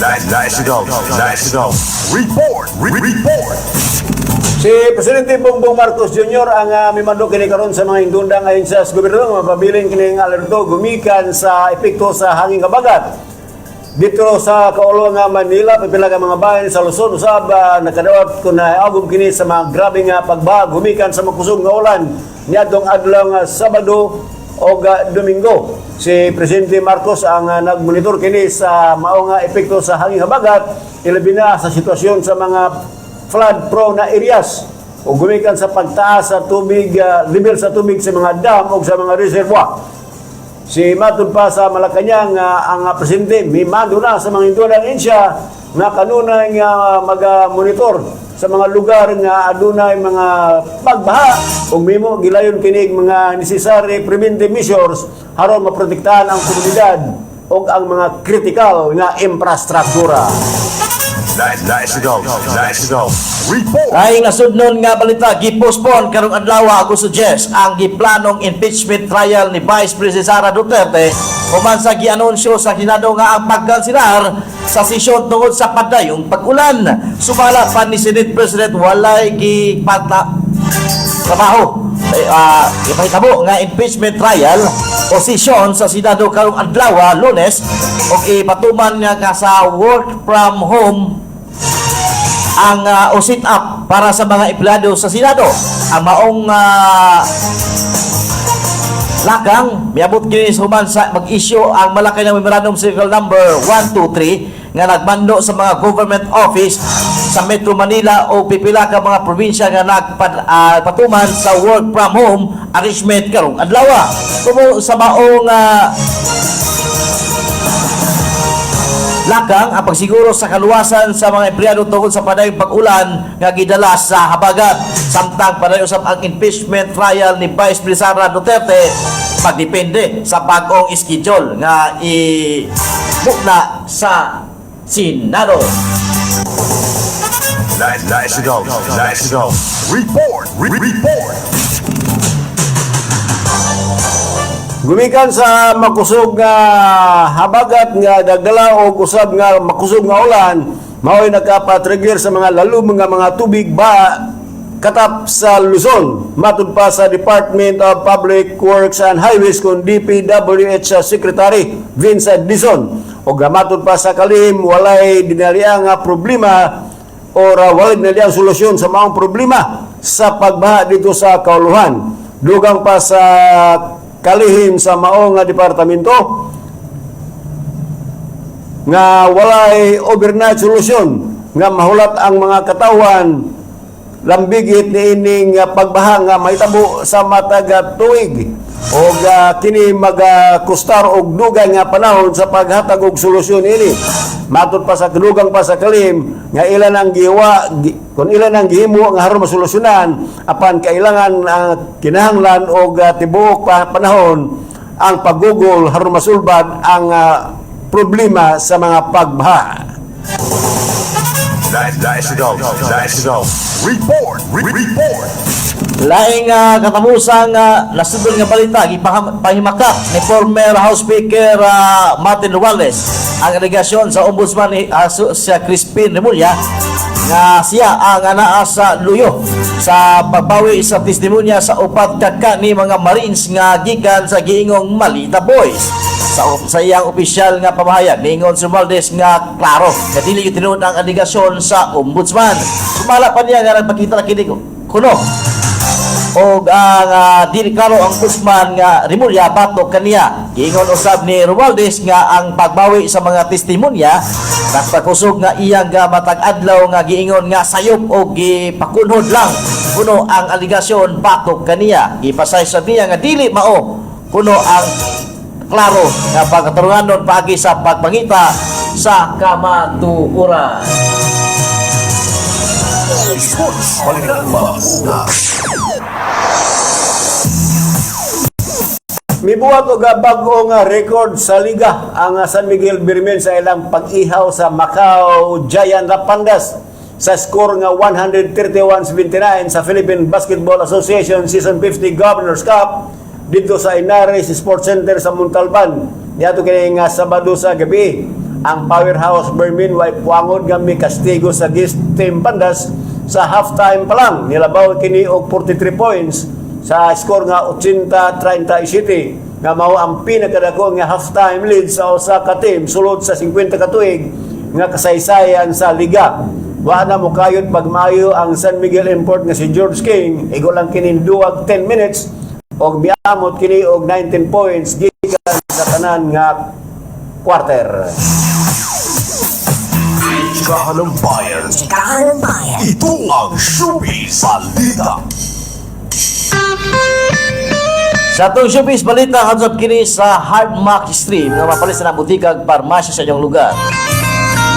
National, National Report, Report. Si Presidente Bongbong Marcos Jr. ang mimando kini karon sa mga hindundang ayon sa gobyerno nga mapabilin kining alerto gumikan sa epekto sa hangin habagat. Dito sa kaulo nga Manila, pipila ka mga bahin sa Luzon usab nakadawat kun naagom kini sa mga grabe nga pagbaha gumikan sa makusog nga ulan niadtong adlaw nga Sabado o Domingo. Si Presidente Marcos ang nagmonitor kini sa mao nga epekto sa hangin habagat, ilabi na sa sitwasyon sa mga flood prone na areas o gumikan sa pagtaas sa tubig, level sa tubig sa mga dam o sa mga reservoir. Si matud pa sa Malacañang ang presidente mimando na sa mga hindundang ahensya nga kanunay nga maga-monitor sa mga lugar nga adunay mga pagbaha ug mimo gilayon kinig mga necessary preventive measures aron maprotektahan ang komunidad ug ang mga critical nga infrastruktura. Let's go. Let's go. Report. Laing nasudnon nga balita, gipospon karong adlaw, ako suggest ang giplanong impeachment trial ni Vice President Sara Duterte human sa gianunsyo sa Senado nga ang pagkansilar sa sesyon tungod sa padayong pag-ulan. Sumala pa ni Senate President, walay gipata trabaho ipahitabo nga impeachment trial o sesyon sa Senado karong adlaw, Lunes, ug ipatuman nga ka sa work from home ang o sit up para sa mga empleyado sa Senado. Ang maong lakang miabot kini human sa mag-issue ang Malacanang Memorandum Circular Number 123 nga nagmando sa mga government office sa Metro Manila o pipila ka mga probinsya nga nagpatuman sa work from home arrangement karong adlaw. Tumo sa maong lakang ang pagsiguro sa kaluwasan sa mga empleyado tungod sa padayong pag-ulan nga gidala sa habagat samtang padayon usab ang impeachment trial ni Vice President Sara Duterte, pagdepende sa bag-ong schedule nga i-mukna sa Senado. Let's go. Let's go. Report. Report. Gumikan sa makusog nga habagat nga dagdala og usab nga makusog nga ulan, mao'y nakapatrigger sa mga lalum nga mga tubig ba katap sa Luzon. Matud pa sa Department of Public Works and Highways kun DPWH Secretary Vincent Dizon. Og matud pa sa kalihim, walay dinaliang nga problema or walay dinaliang solusyon sa maong problema sa pagbaha dito sa Kauluhan. Dugang pa sa kalihim sa maong nga departamento nga walay overnight solusyon nga mahulat ang mga katawan lambigit niining pagbaha nga mahitabo sa matag tuig og kini magakustar og dugay nga panahon sa paghatag og solusyon ini. Matud pa sa dugang pa sa kalihim nga ilan ang giwa kung ilan ang gihimo nga aron masolusyonan, apan kailangan kinahanglan og tibuok pa panahon ang paggugol aron masulbad ang problema sa mga pagbaha. Let's go. Let's go. Report. Report. Laing katapusang nasudnon nga balita, gipahimakak ni former House Speaker Martin Romualdez ang alegasyon sa ombudsman ni sa Crispin Remulla nga siya ang anaa sa luyo sa pagbawi sa testimonya sa upat ka kani mga Marines nga gikan sa giingong Malita Boys. Sa iyang opisyal nga pamahayag, niingon si Romualdez nga klaro nga dili gyud tinuod ang alegasyon sa ombudsman. Sumala pa niya nga nagpakita na kini kuno og ang dili klaro ang ombudsman nga Remulla batok kaniya. Giingon usab ni Romualdez nga ang pagbawi sa mga testimonya nagpakusog nga iyang nga matag adlaw nga giingon nga sayop o gipakunhod lang kuno ang alegasyon batok kaniya. Gipasay sa niya nga dili mao kuno ang klaro nga pagkatarunganon paagi sa pagpangita sa kamatuoran. Sports. Balita. Mauna. Mibuhat og bag-o nga record sa liga ang San Miguel Beermen sa ilang pag-ihaw sa Macau Giant Pandas sa score nga 131-79 sa Philippine Basketball Association Season 50 Governors Cup dito sa Ynares Sports Center sa Montalban niadto kini nga Sabado sa gabi. Ang powerhouse Beermen way puangod nga mikastigo sa guest team Pandas sa halftime pa lang. Nilabaw kini og 43 points sa score nga 80-37 nga mao ang pinakadako nga halftime lead sa usa ka team sulod sa 50 ka tuig nga kasaysayan sa liga. Wa na mokayod pagmayo ang San Miguel import nga si George King. Igo lang kini duwag 10 minutes og miamot kini og 19 points gikan sa tanan nga quarter. Chikahan ng bayan. Chikahan ng bayan. Ito ang Showbiz Balita. Sa atong showbiz balita, handsap kini sa Hardmax Stream nga mapalit sa butikag parmasya sa inyong lugar.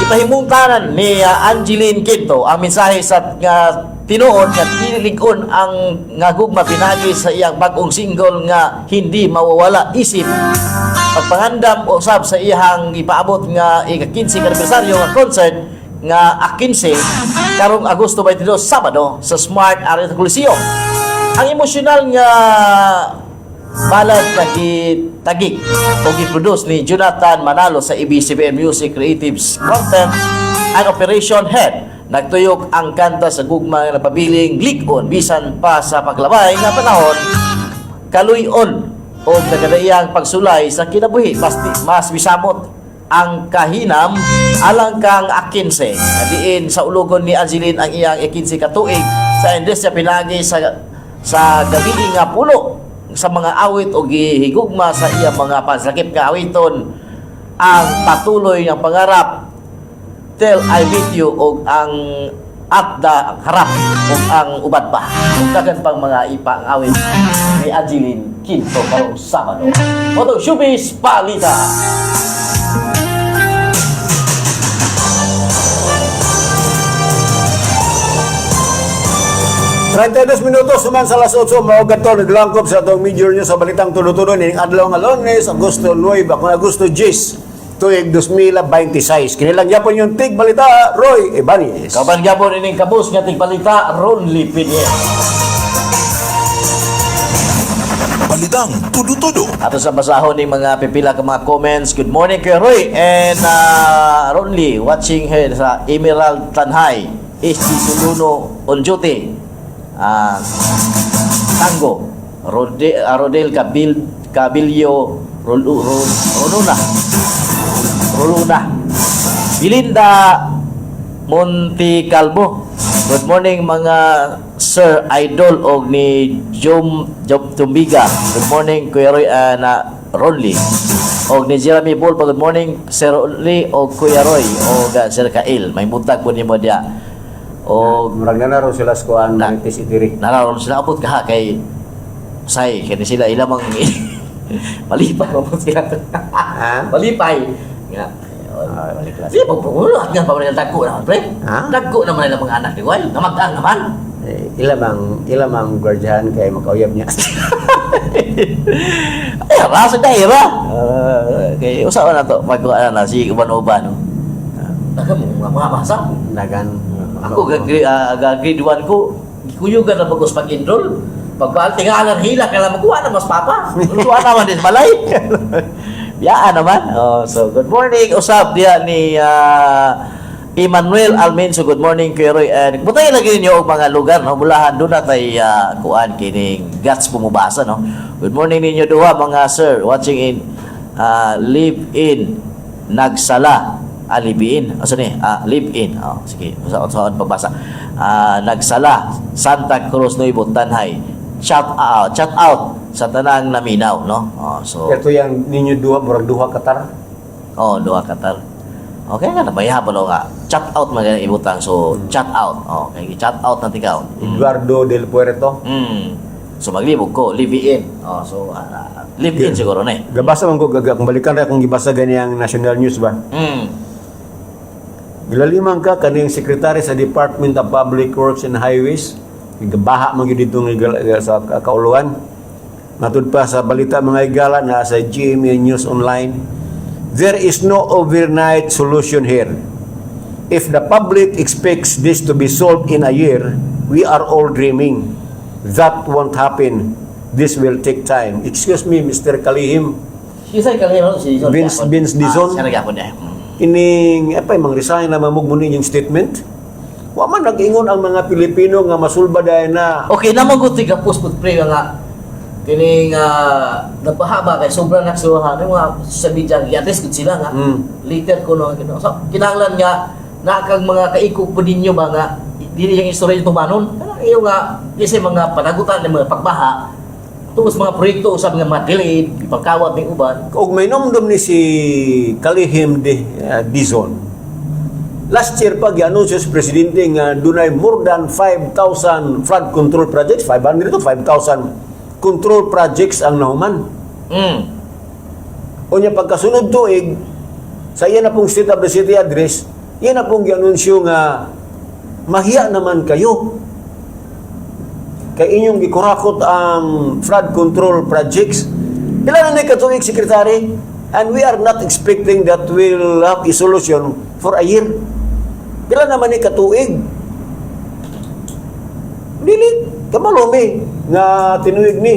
Ipahimungtanan ni Angeline Quinto ang mensahe sa nga tinuod nga tinilig-on ang nga gugma pinagi sa iyang bag-ong single nga "Hindi Mawawala", isip pagpangandam usab sa iyang ipaabot nga ika-15 anibersaryo nga concert. nga 15 karong Agosto 22, Sabado, sa Smart Arena Coliseum. Ang emosyonal nga ballad nga gitagik o giproduce ni Jonathan Manalo sa ABS-CBN Music Creatives Content and Operation Head. Nagtuyok ang kanta sa gugma nga napabiling lig-on bisan pa sa paglabay nga panahon, kaluyon o nagadaiyang pagsulay sa kinabuhi. Mas misamot ang kahinam alang kang Akinse nga diin sa ulogon ni Angeline ang iyang 15 ka tuig sa industriya pinagi sa gabi nga pulo sa mga awit o gihigugma sa iyang mga panslakip nga awiton, ang Patuloy ng Pangarap, Till I Meet You og ang At the Harap ug ang uban pa ug daghan pang mga ipa ang awit ni Angeline Quinto karong Sabado. Moto Showbiz Palita. 32 minutos human sa alas 8, mao kato naglangkob sa atong major news sa Balitang Tulo-Tulo ning adlaw nga Lunes, Agosto 9, kung Agosto 10, tuig 2026. Kini lang gyapon yung tig balita, Roy Ebanis. Kauban gyapon ining kabus nga tigbalita, Ron Lipinier. Balitang tudo-tudo. Ato sa basahon ning mga pipila ka mga comments. Good morning kay Roy and Ronly, watching here sa Emerald Tanhay, SG Suluno on duty. Tango Rodel Cabil Cabillo Roluna Roluna, Belinda Monte Calvo. Good morning, mga Sir Idol og ni Jom Job Tumbiga. Good morning, Kuya Roy and Ronly. Og ni Jeremy Bulpa, good morning, Sir Ronly og Kuya Roy og Sir Kail. May buntag po nimo diya. Og Murag na naroon sila sa kuan Marites Itiri. Nararon sila abot ka kay say kini sila ilamang malipay mo sila. Ha? Malipay. Nga. Ah, balik lang. Di ba pulo at nga pa man dagko naman, pre? Ha? Dagko naman nila mga anak ni Wal. Namag-ang naman. Eh, ilamang gwardiyahan kay makauyab niya. Ay, rasa daira. Kay usa na to magkuha na si uban-uban. No? Naga mo mga basa. Nagan. Ako ga grade 1 ko, gikuyugan na bagos pag-enroll. Pagbaal tingalan hila kaya magkuha na mas papa. Kuha naman din balay. Biyaan naman. Oh, so good morning usab diya ni Emmanuel Almenso. Good morning, Kuya Roy. And butay lagi ninyo og mga lugar, no, bulahan doon na tay kuan kining guts pumubasa, no. Good morning ninyo duha, mga sir, watching in live in Nagsala Alibiin. Asa ni? Ah, live in. Oh, sige. Sa saan pagbasa? Ah, Nagsala, Santa Cruz Nuevo Tanay. Shout out, shout out sa tanang naminaw, no? Oh, so Ito yung ninyo duha, murag duha katar. Oh, duha katar. Okay nga nabayaha pa no nga. Chat out man ganang ibutang. So, chat out. Oh, kay chat out na tikaw. Eduardo del Puerto. So maglibog ko, live in. Oh, so live in siguro na eh. Gabasa man ko gaga kung balikan ra akong gibasa ganiyang national news ba. Gilaliman ka kaning sekretary sa Department of Public Works and Highways. Gabaha man gyud dito nga sa kauluan. Matud pa sa balita, mga higala, na sa GMA News Online. There is no overnight solution here. If the public expects this to be solved in a year, we are all dreaming. That won't happen. This will take time. Excuse me, Mr. Kalihim. Isa kalihim si Dizon. Vince Dizon. Ah, siya nagyapon niya. Ining apay mang resign na mamug mo ninyong statement. Wa man nag-ingon ang mga Pilipino nga masulba dahil na. Okay, naman ko tiga post pud, pre, nga kining nagbaha ba kay sobra na kasuhan yung mga sa media, gi-address gud sila nga later ko no kino. So kinahanglan nga na kang mga kaikog po ninyo ba nga dili yung istorya tumanon kanang iyo nga kasi mga panagutan ng mga pagbaha tungod sa mga proyekto sa mga ma-delayed ipagkawat ning uban. Og may nomdom ni si Kalihim de Dizon. Last year pa gi-anunsyo sa presidente nga dunay more than 5,000 flood control projects, 500 to 5,000 control projects ang nahuman. Unya pagkasunod tuig sa iya na pong State of the City Address, iya na pong gianunsyo nga mahiya naman kayo kay inyong gikurakot ang flood control projects. Pila na ni katuig, Secretary? And we are not expecting that we'll have a solution for a year. Pila naman ni katuig? Dili kabalo mi nga tinuig ni.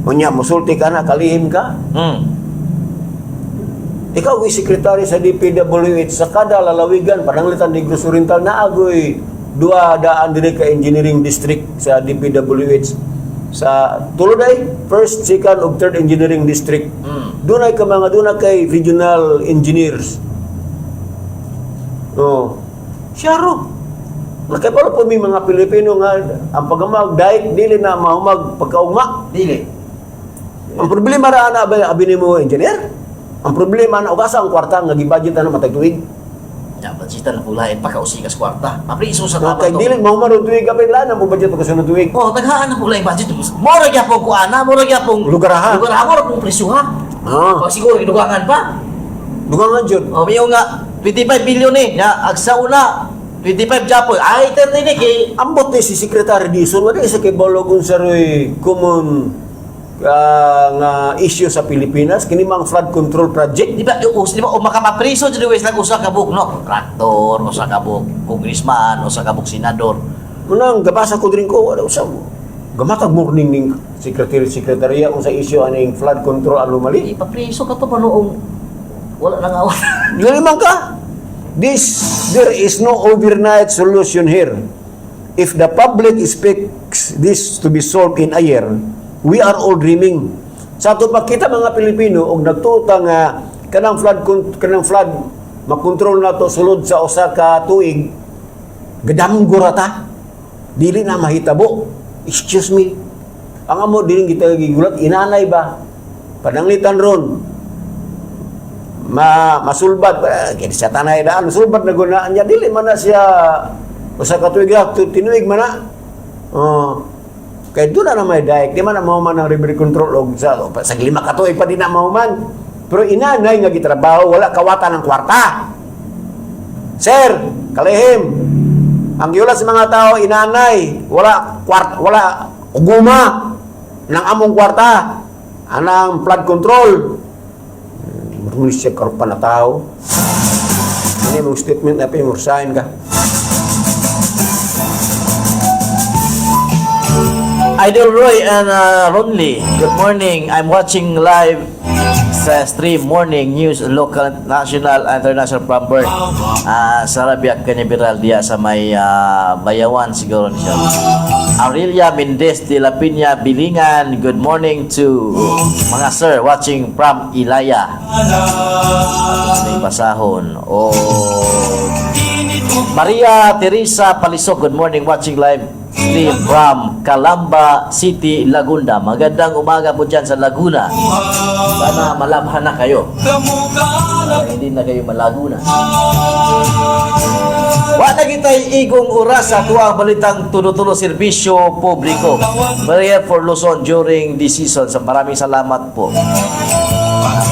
Unya musulti ka na, kalihim ka. Ikaw ay sekretary sa DPWH sa kada lalawigan, pananglitan Negros Oriental, na agoy 200 diri ka engineering district sa DPWH sa tulo day, first, second ug third engineering district. Dunay ka mga dunay kay regional engineers. Oh. Siyaro. Nakabalo po mi mga Pilipino nga ang pagamag dahil dili na mahumag pagkaugma. Dili. Ang problema ra ana ba abi nimo, engineer? Ang problema na ugasa ang kwarta nga gibudget na matag tuig. Ya, budgetan na pulain pa kausikas kwarta. Mapriso sa Nga tama kay to. dili mahuman og tuig kapit na mo budget pagkasunod tuig. Oh, taghaan na pulain budget. Mora gyapon ko ana, mora gyapon Lugar ha. Lugar ha, mora pong presyo ha. Ah. Oh, siguro gidugangan pa. Dugangan jud. Oh, mayo nga 25 billion eh. Ya, agsa una 25 japon. Ay, 30 ni kay Ambot ni si Secretary Dizon, wala isa kay balog unsa roy common nga issue sa Pilipinas kini mang flood control project. Di ba, di ba, o makapapriso dyan yung lang usa ka buok, no? Kontraktor, usa ka buok congressman, usa ka buok senador. Munang gabasa ko drin ko wala usa mo. Gamatag morning ning secretary sekretarya unsa issue aning flood control anomaly. Ipapriso ka to pa noong wala nang awat. Laliman ka. There is no overnight solution here. If the public expects this to be solved in a year, we are all dreaming. Sa ato pa kita mga Pilipino og nagtuta nga kanang flood makontrol nato sulod sa usa ka tuig, gadamgo ra ta. Dili na mahitabo. Excuse me. Ang amo dili kita gigulat inanay ba? Pananglitan ron masulbad eh, kini sa tanay daan sulbad na gunaan niya, dili man na siya usa ka tuig ra, tinuig man na. Oh, kay doon na may dike, di man na mahuman ang river control og sa 5 ka tuig pa di na mahuman, pero inanay nga gitrabaho wala kawatan ng kwarta. Sir kalihim, ang giulat sa mga tao, inanay wala kwarta, wala uguma ng among kwarta anang flood control. Marunong siya karupan na tao. Ano yung statement na pa resign ka? Idol Roy and Ronly, good morning. I'm watching live sa stream morning news local, national, international from Bern. Sarabia Canaveral diya sa may Bayawan siguro ni siya. Aurelia Mendez de la Piña Bilingan, good morning to mga sir watching from Ilaya. May basahon. Oh. Maria Teresa Palisok, good morning, watching live stream from Calamba City, Laguna. Magandang umaga po dyan sa Laguna. Sana malabhan na kayo. Para hindi na kayo malaguna. Wa na kita'y igong oras sa tuwang balitang tulo-tulo serbisyo publiko. Prayer for Luzon during this season. Sa maraming salamat po.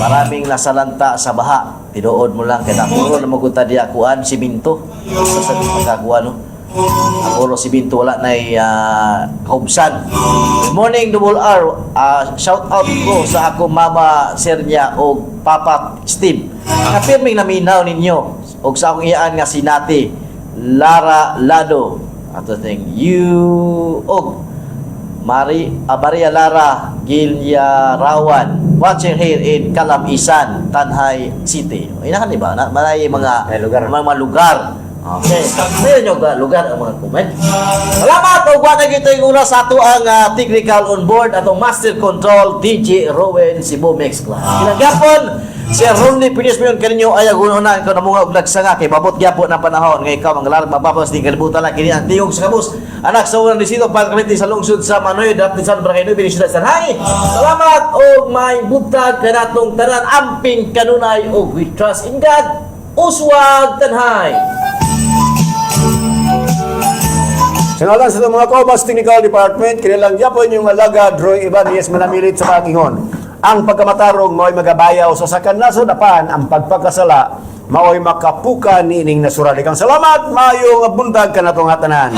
Maraming nasalanta sa baha. Tinuod mo lang kay puro na magunta diya kuan siminto. Sa pagkakuan, no. Ang puro siminto wala na kahubsan. Good morning, Double R. Shout out ko sa ako mama Sernya o Papa Steve. Kapirming naminaw ninyo og sa akong iyaan nga si Nati Lara Lado. Ato ting you og Maria Lara Gilyarawan watching here in Calamisan, Tanjay City. Ina ka ba? Na, malay mga May lugar. Mga lugar. Okay. Meron nyo ba lugar ang mga comment? Salamat og wa na gito yung oras sa ato ang technical on board atong master control DJ Rowan Cebu Mix Club. Kinagapon si Ronnie Pinis mo yun kaninyo ay agunonan ko na mga og nagsanga kay babot gyapon ang panahon ngay ikaw mga larag mababas di kalibutan na kini ang tingog sa kabus anak sa unang disito para sa lungsod sa Manoy dapit sa Barangay Nueve siyudad sa Tanay. Salamat og may buntag kanatong tanan, amping kanunay og we trust in God. Uswag Tanhay. Sa ngalan sa mga Cobas Technical Department, kinilang yapon yung alagad Roy Ibanez manamilit sa pangingon. Ang pagkamatarong mao'y magabayaw sa sakan nasod apan ang pagpagkasala mao'y makapuka niining nasura. Daghang salamat, maayong buntag kanatong tanan.